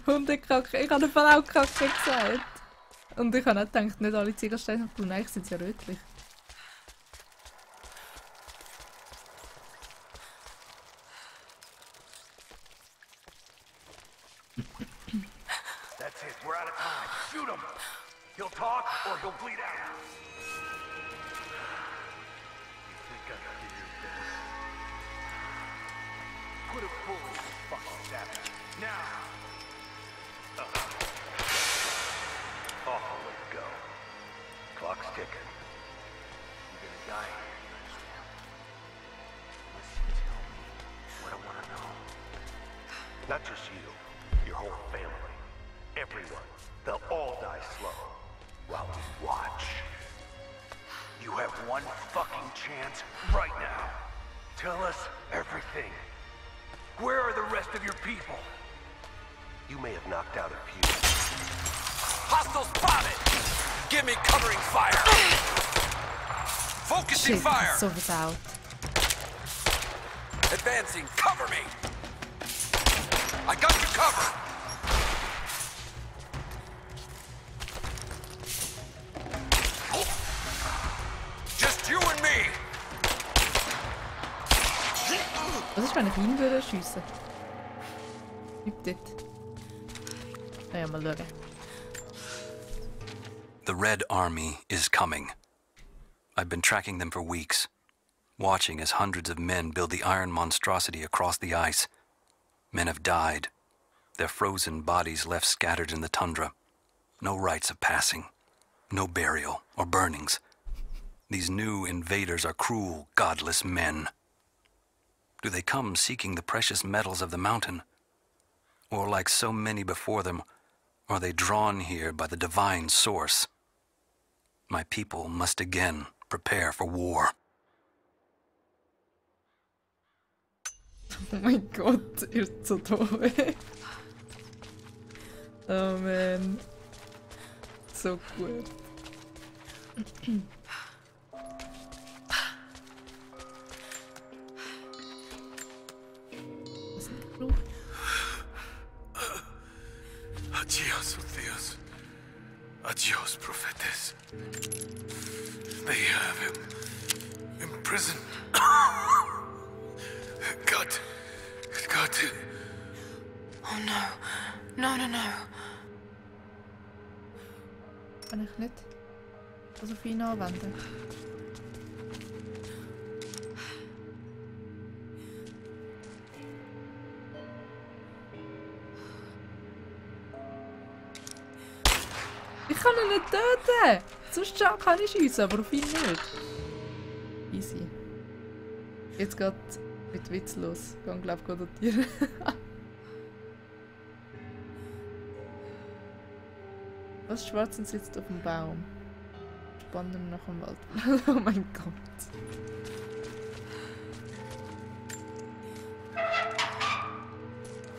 [SPEAKER 1] Hundekacke. Ich habe den Fall auch Kacke gesagt. Und ich habe auch gedacht, nicht alle Ziegelsteine sind braun, eigentlich sind sie ja rötlich.
[SPEAKER 10] That's it. We're out of time. Shoot him. He'll talk or he'll bleed out. You think I figured this? Put a bullet in his fucking savage. Now. Awful way to go. Clock's ticking. You're gonna die. Listen, tell me what I want to know. Not just you, your whole family, everyone. They'll all die slow while we watch. You have one fucking chance right now. Tell us everything. Where are the rest of your people? You may have knocked out a few.
[SPEAKER 7] Hostile spotted! Give me covering fire! Focusing
[SPEAKER 1] Shit,
[SPEAKER 7] fire!
[SPEAKER 1] so out.
[SPEAKER 7] Advancing, cover me! I got you covered! Just you and me!
[SPEAKER 1] Was ist, wenn ich ihn würde schiessen? Nicht dort. Ja, mal schauen.
[SPEAKER 12] The Red Army is coming. I've been tracking them for weeks, watching as hundreds of men build the iron monstrosity across the ice. Men have died. their frozen bodies left scattered in the tundra. No rites of passing, no burial or burnings. These new invaders are cruel, godless men. Do they come seeking the precious metals of the mountain? Or like so many before them, are they drawn here by the divine source? My people must again prepare for war.
[SPEAKER 1] Oh mein Gott, ihr seid so doof. Oh man. So gut. Was ist denn gebraucht?
[SPEAKER 11] Adios, Theos. Adios, prophetess. They have him imprisoned. Got to.
[SPEAKER 2] Oh no. No, no, no.
[SPEAKER 1] Kann ich nicht das auf ihn anwenden? Ich kann ihn nicht töten! Sonst kann ich schiessen, aber auf ihn nicht. Easy. Jetzt geht mit Witz los. Ich kann glaube ich dotieren. Was Schwarzen sitzt auf dem Baum? Spannend nach dem Wald. Oh mein Gott.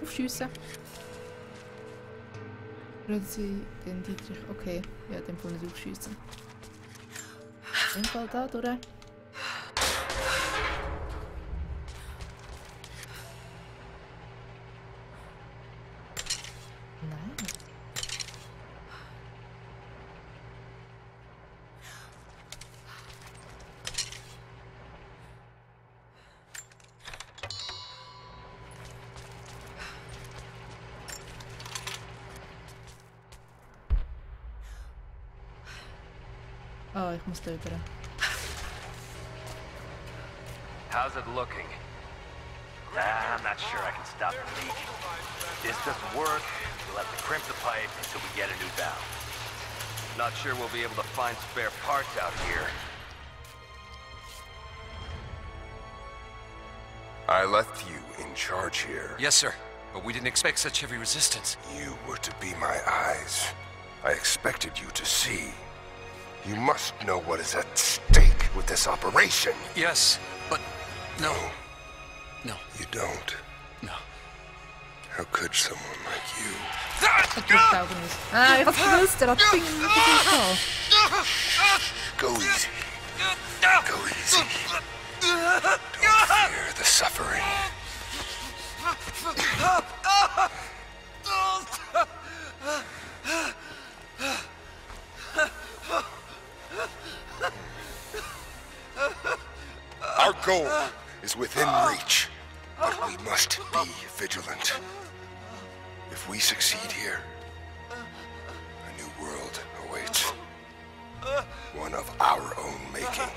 [SPEAKER 1] Aufschiessen. Reden Sie den Dietrich. Okay, ja, den Fall nicht aufschiessen. Den Fall da, oder? Nein. Oh, ich muss da über.
[SPEAKER 10] How's it looking? I'm not sure I can stop the leak. If this doesn't work, we'll have to crimp the pipe until we get a new valve. Not sure we'll be able to find spare parts out here.
[SPEAKER 4] I left you in charge here.
[SPEAKER 3] Yes, sir. But we didn't expect such heavy resistance.
[SPEAKER 4] You were to be my eyes. I expected you to see. You must know what is at stake with this operation.
[SPEAKER 3] Yes, but no. No.
[SPEAKER 4] You don't.
[SPEAKER 3] No.
[SPEAKER 4] How could someone like you?
[SPEAKER 1] Ah, ich hab's gewusst, hat Finger gehabt.
[SPEAKER 4] Go easy. Go easy. Don't fear the suffering. Our goal is within reach, but we must be vigilant. If we succeed here, a new world awaits. One of our own making.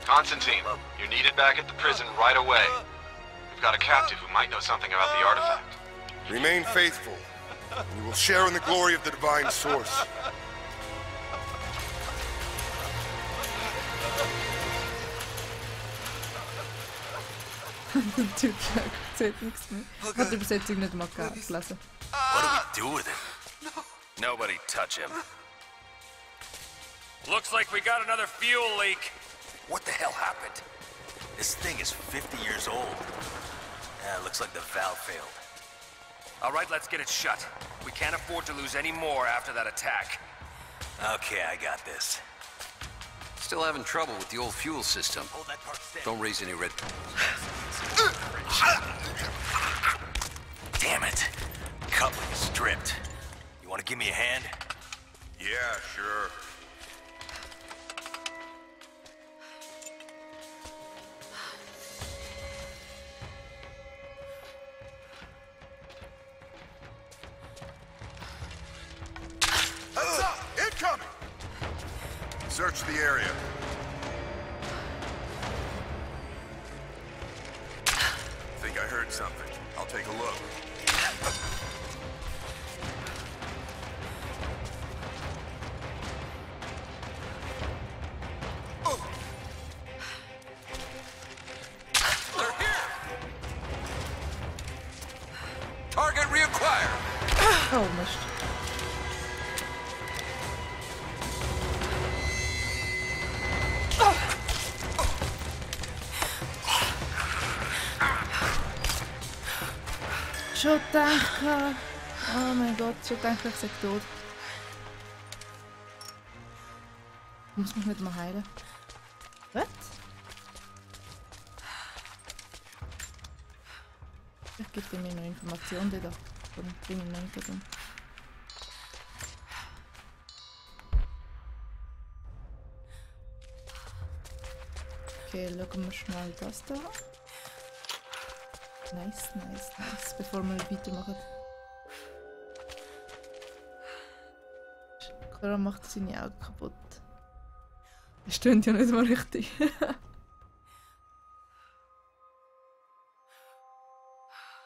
[SPEAKER 13] Constantine, you're needed back at the prison right away. We've got a captive who might know something about the artifact.
[SPEAKER 4] Remain faithful, and you will share in the glory of the divine source.
[SPEAKER 1] Der Typ sagt nichts mehr. Ich habe die Übersetzung nicht mal gelesen.
[SPEAKER 7] What do we do with him?
[SPEAKER 10] Nobody touch him.
[SPEAKER 7] Looks like we got another fuel leak.
[SPEAKER 10] What the hell happened?
[SPEAKER 7] This thing is 50 years old. Yeah, looks like the valve failed. All right, let's get it shut. We can't afford to lose any more after that attack. Okay, I got this.
[SPEAKER 3] Still having trouble with the old fuel system. Don't raise any red...
[SPEAKER 7] Damn it. Coupling stripped. You want to give me a hand?
[SPEAKER 4] Yeah, sure. Incoming! Search the area. Think
[SPEAKER 14] I heard something. I'll take a look.
[SPEAKER 3] They're here! Target reacquired!
[SPEAKER 1] Oh, Mist. Schon gedacht. Oh mein Gott, schon gedacht, ich sei tot. Ich muss mich nicht mal heilen. Was? Ich gebe mir noch Informationen da. Dann bringe ich noch nicht um. Okay, schauen wir schnell das da. Nice, nice, nice. Bevor wir weitermachen. Clara macht seine Augen kaputt. Das stimmt ja nicht mal richtig.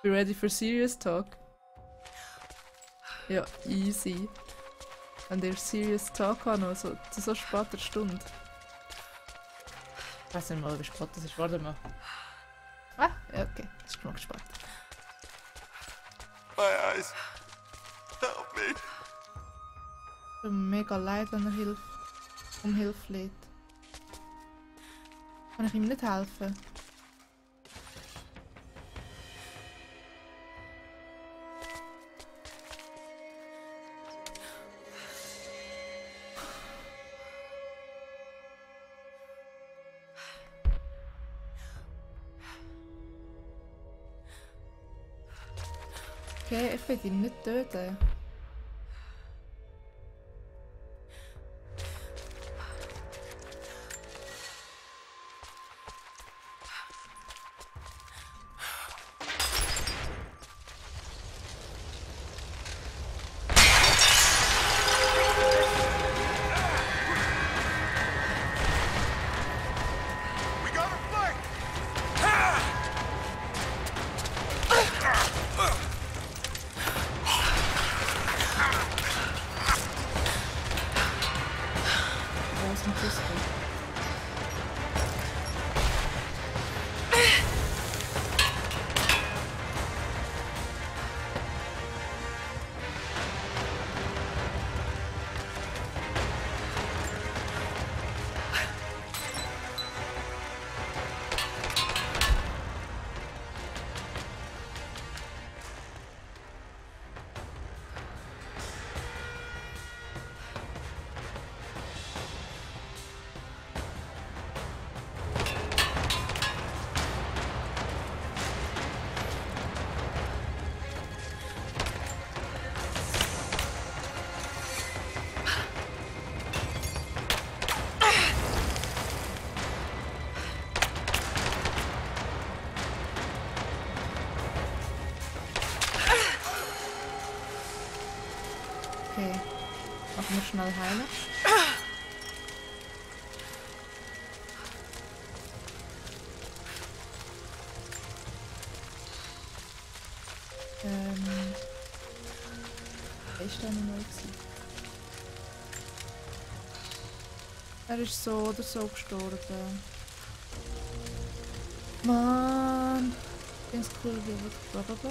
[SPEAKER 1] Be ready for serious talk? Ja, easy. Wenn ihr serious talk habt, noch so, zu so später Stunde. Ich weiß nicht mal, wie spät das ist. Warte mal. Ah, ja, okay. Das ist genug spät.
[SPEAKER 14] My eyes. Help me.
[SPEAKER 1] Ich bin mega leid, wenn er um Hilfe fleht. Kann ich ihm nicht helfen? Okay, ich will ihn nicht töten. Okay. Machen wir schnell heilen. Wer ist denn neu gewesen? Er ist so oder so gestorben. Mann! Ganz cool, wie wird blablabla.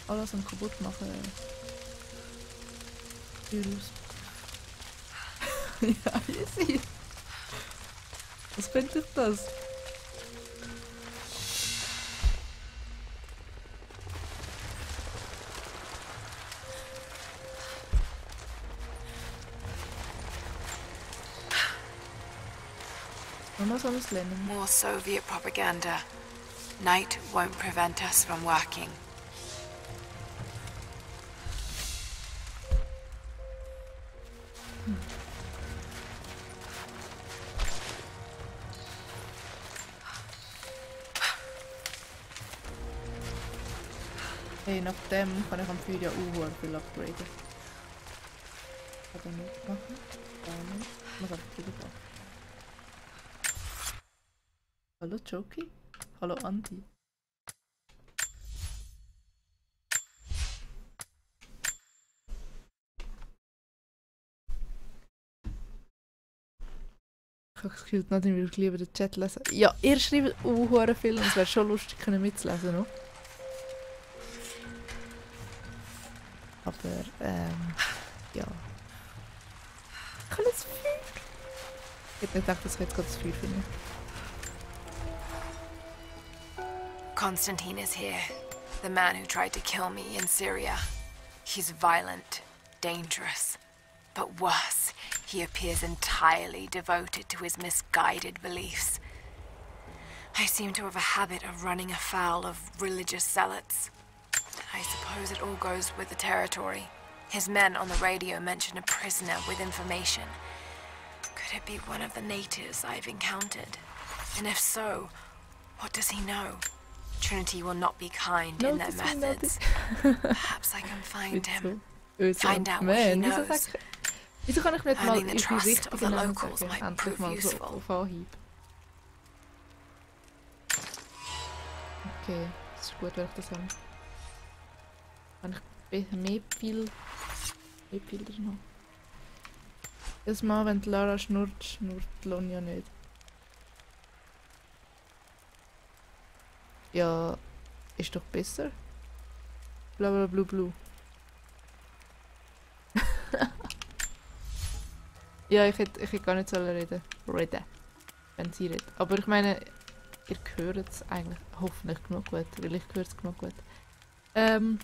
[SPEAKER 1] Alles am kaputt machen. Ja, easy. Was könnte ich das?
[SPEAKER 2] More Soviet propaganda. Night won't prevent us from working.
[SPEAKER 1] Hey, nach dem kann ich am Feuer ja auch viel upgraden. Kann ich nicht machen. Ich muss einfach drüber gehen. Hallo Joki? Hallo Andi? habe das Gefühl, Nadine würde lieber den Chat lesen. Ja, ihr schreibt auch viel und es wäre schon lustig, können mitzulesen noch. Aber, ja. Ich kann das Feuer. Ich hätte nicht gedacht, dass ich jetzt gerade das Feuer finde.
[SPEAKER 2] Constantine is here. The man who tried to kill me in Syria. He's violent, dangerous. But worse, he appears entirely devoted to his misguided beliefs. I seem to have a habit of running afoul of religious zealots. I suppose it all goes with the territory. His men on the radio mention a prisoner with information. Could it be one of the natives I've encountered? And if so, what does he know? Trinity will not be kind in their methods. Perhaps I can find him. Find out what he knows.
[SPEAKER 1] Wieso kann ich nicht mal
[SPEAKER 2] Earning the
[SPEAKER 1] die
[SPEAKER 2] trust of the
[SPEAKER 1] richtigen Namen
[SPEAKER 2] locals
[SPEAKER 1] sagen?
[SPEAKER 2] might
[SPEAKER 1] Endlich
[SPEAKER 2] prove
[SPEAKER 1] mal so
[SPEAKER 2] useful.
[SPEAKER 1] auf Anhieb. Okay, das ist gut, wenn ich das habe. Wenn ich mehr Bilder noch. Jedes Mal, wenn die Lara schnurrt, schnurrt Lonja nicht. Ja, ist doch besser. Bla bla bla bla. Ja, ich hätte gar nicht reden sollen, wenn sie redet. Aber ich meine, ihr hört es eigentlich hoffentlich genug gut, weil ich höre es genug gut. Schauen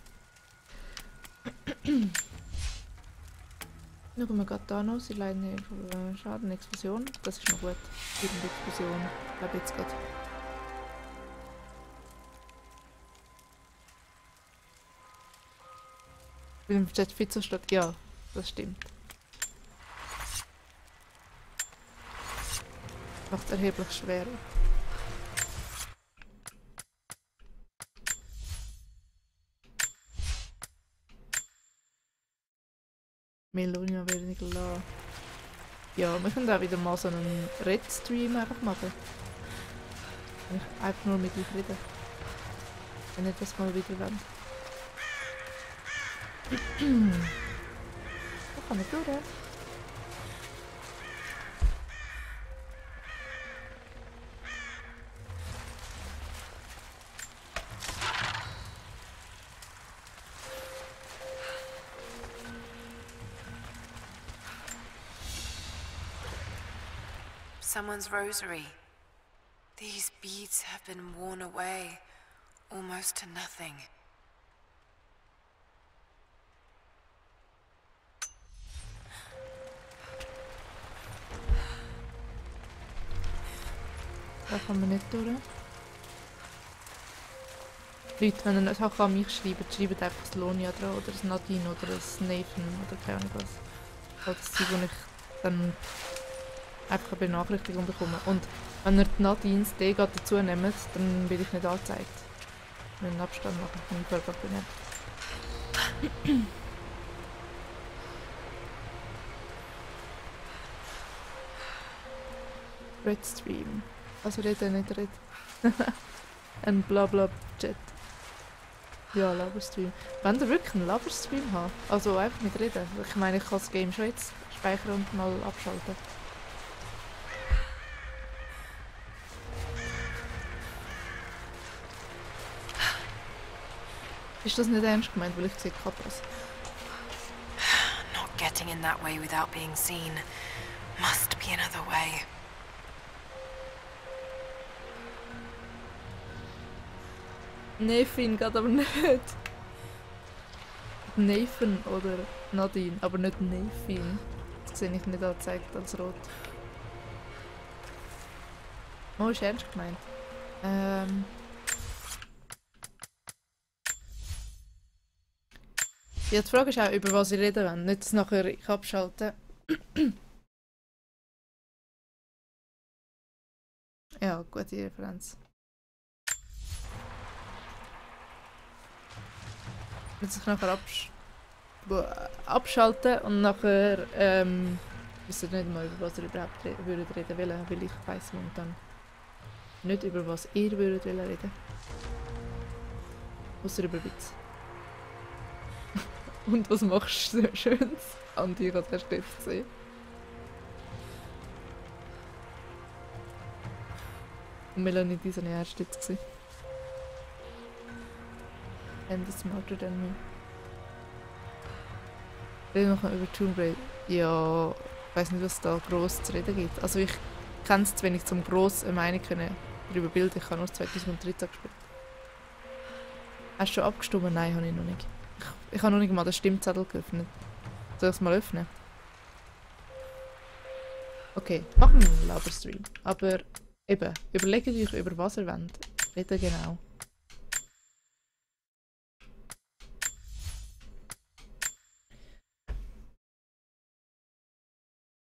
[SPEAKER 1] wir gerade da noch, sie leiden hier Schaden, Explosion. Das ist noch gut. Irgendeine Explosion, ich glaube jetzt gerade. Weil im Chat Pizza steht, ja, das stimmt. Macht erheblich schwerer. Melonia werde ich lassen. Ja, wir können auch wieder mal so einen Red-Stream einfach machen. Wenn ich einfach nur mit euch rede. Wenn ich das mal wieder wollt. Da kann ich durch.
[SPEAKER 2] Someone's rosary. These beads have been worn away, almost to nothing.
[SPEAKER 1] Da kann man nicht durch. Leute, wenn ihr eine Sache an mich schreibt, schreibt einfach das Lonia dran oder das Nadine oder das Nathan oder keine Ahnung was. Das sind die, wo ich dann einfach eine Benachrichtigung bekomme. Und wenn ihr die Nadines D dazu nehmt, dann bin ich nicht angezeigt. Ich will einen Abstand machen von dem Körperbühne. Red Stream. Also reden, nicht reden. Ein Blabla-Chat. Ja, Laberstream. Wenn ihr wirklich einen Laberstream habt, also einfach nicht reden. Ich meine, ich kann das Game schon jetzt speichern und mal abschalten. Ist das nicht ernst gemeint, weil ich sehe Kappas?
[SPEAKER 2] Not getting in that way without being seen. Must be another way.
[SPEAKER 1] Nathan geht aber nicht. Nathan oder Nadine, aber nicht Nathan. Das sehe ich nicht angezeigt als rot. Oh, ist ernst gemeint. Ja, die Frage ist auch, über was ich reden will. Nicht, dass nachher ich abschalte. Ja, gute Referenz. Wenn sich nachher abschalten und nachher wisst ihr nicht mal, über was ihr überhaupt würdet reden wollen, weil ich weiss momentan nicht, über was ihr würdet reden. Ausser über Witz. Und was machst du so Schönes? Andi, ich habe es erst jetzt gesehen. Und Melanie die seine erste jetzt gewesen. And smarter than me. Reden wir noch über Tomb Raider. Ja, ich weiss nicht, was es da gross zu reden gibt. Also ich kenne es zu wenig, um gross eine Meinung darüber bilden. Ich habe nur 2013 gespielt. Hast du schon abgestimmt? Nein, habe ich noch nicht. Ich habe noch nicht mal den Stimmzettel geöffnet. Soll ich es mal öffnen? Okay, machen wir einen Laberstream. Aber eben, überlegt euch, über was ihr wollt. Reden genau.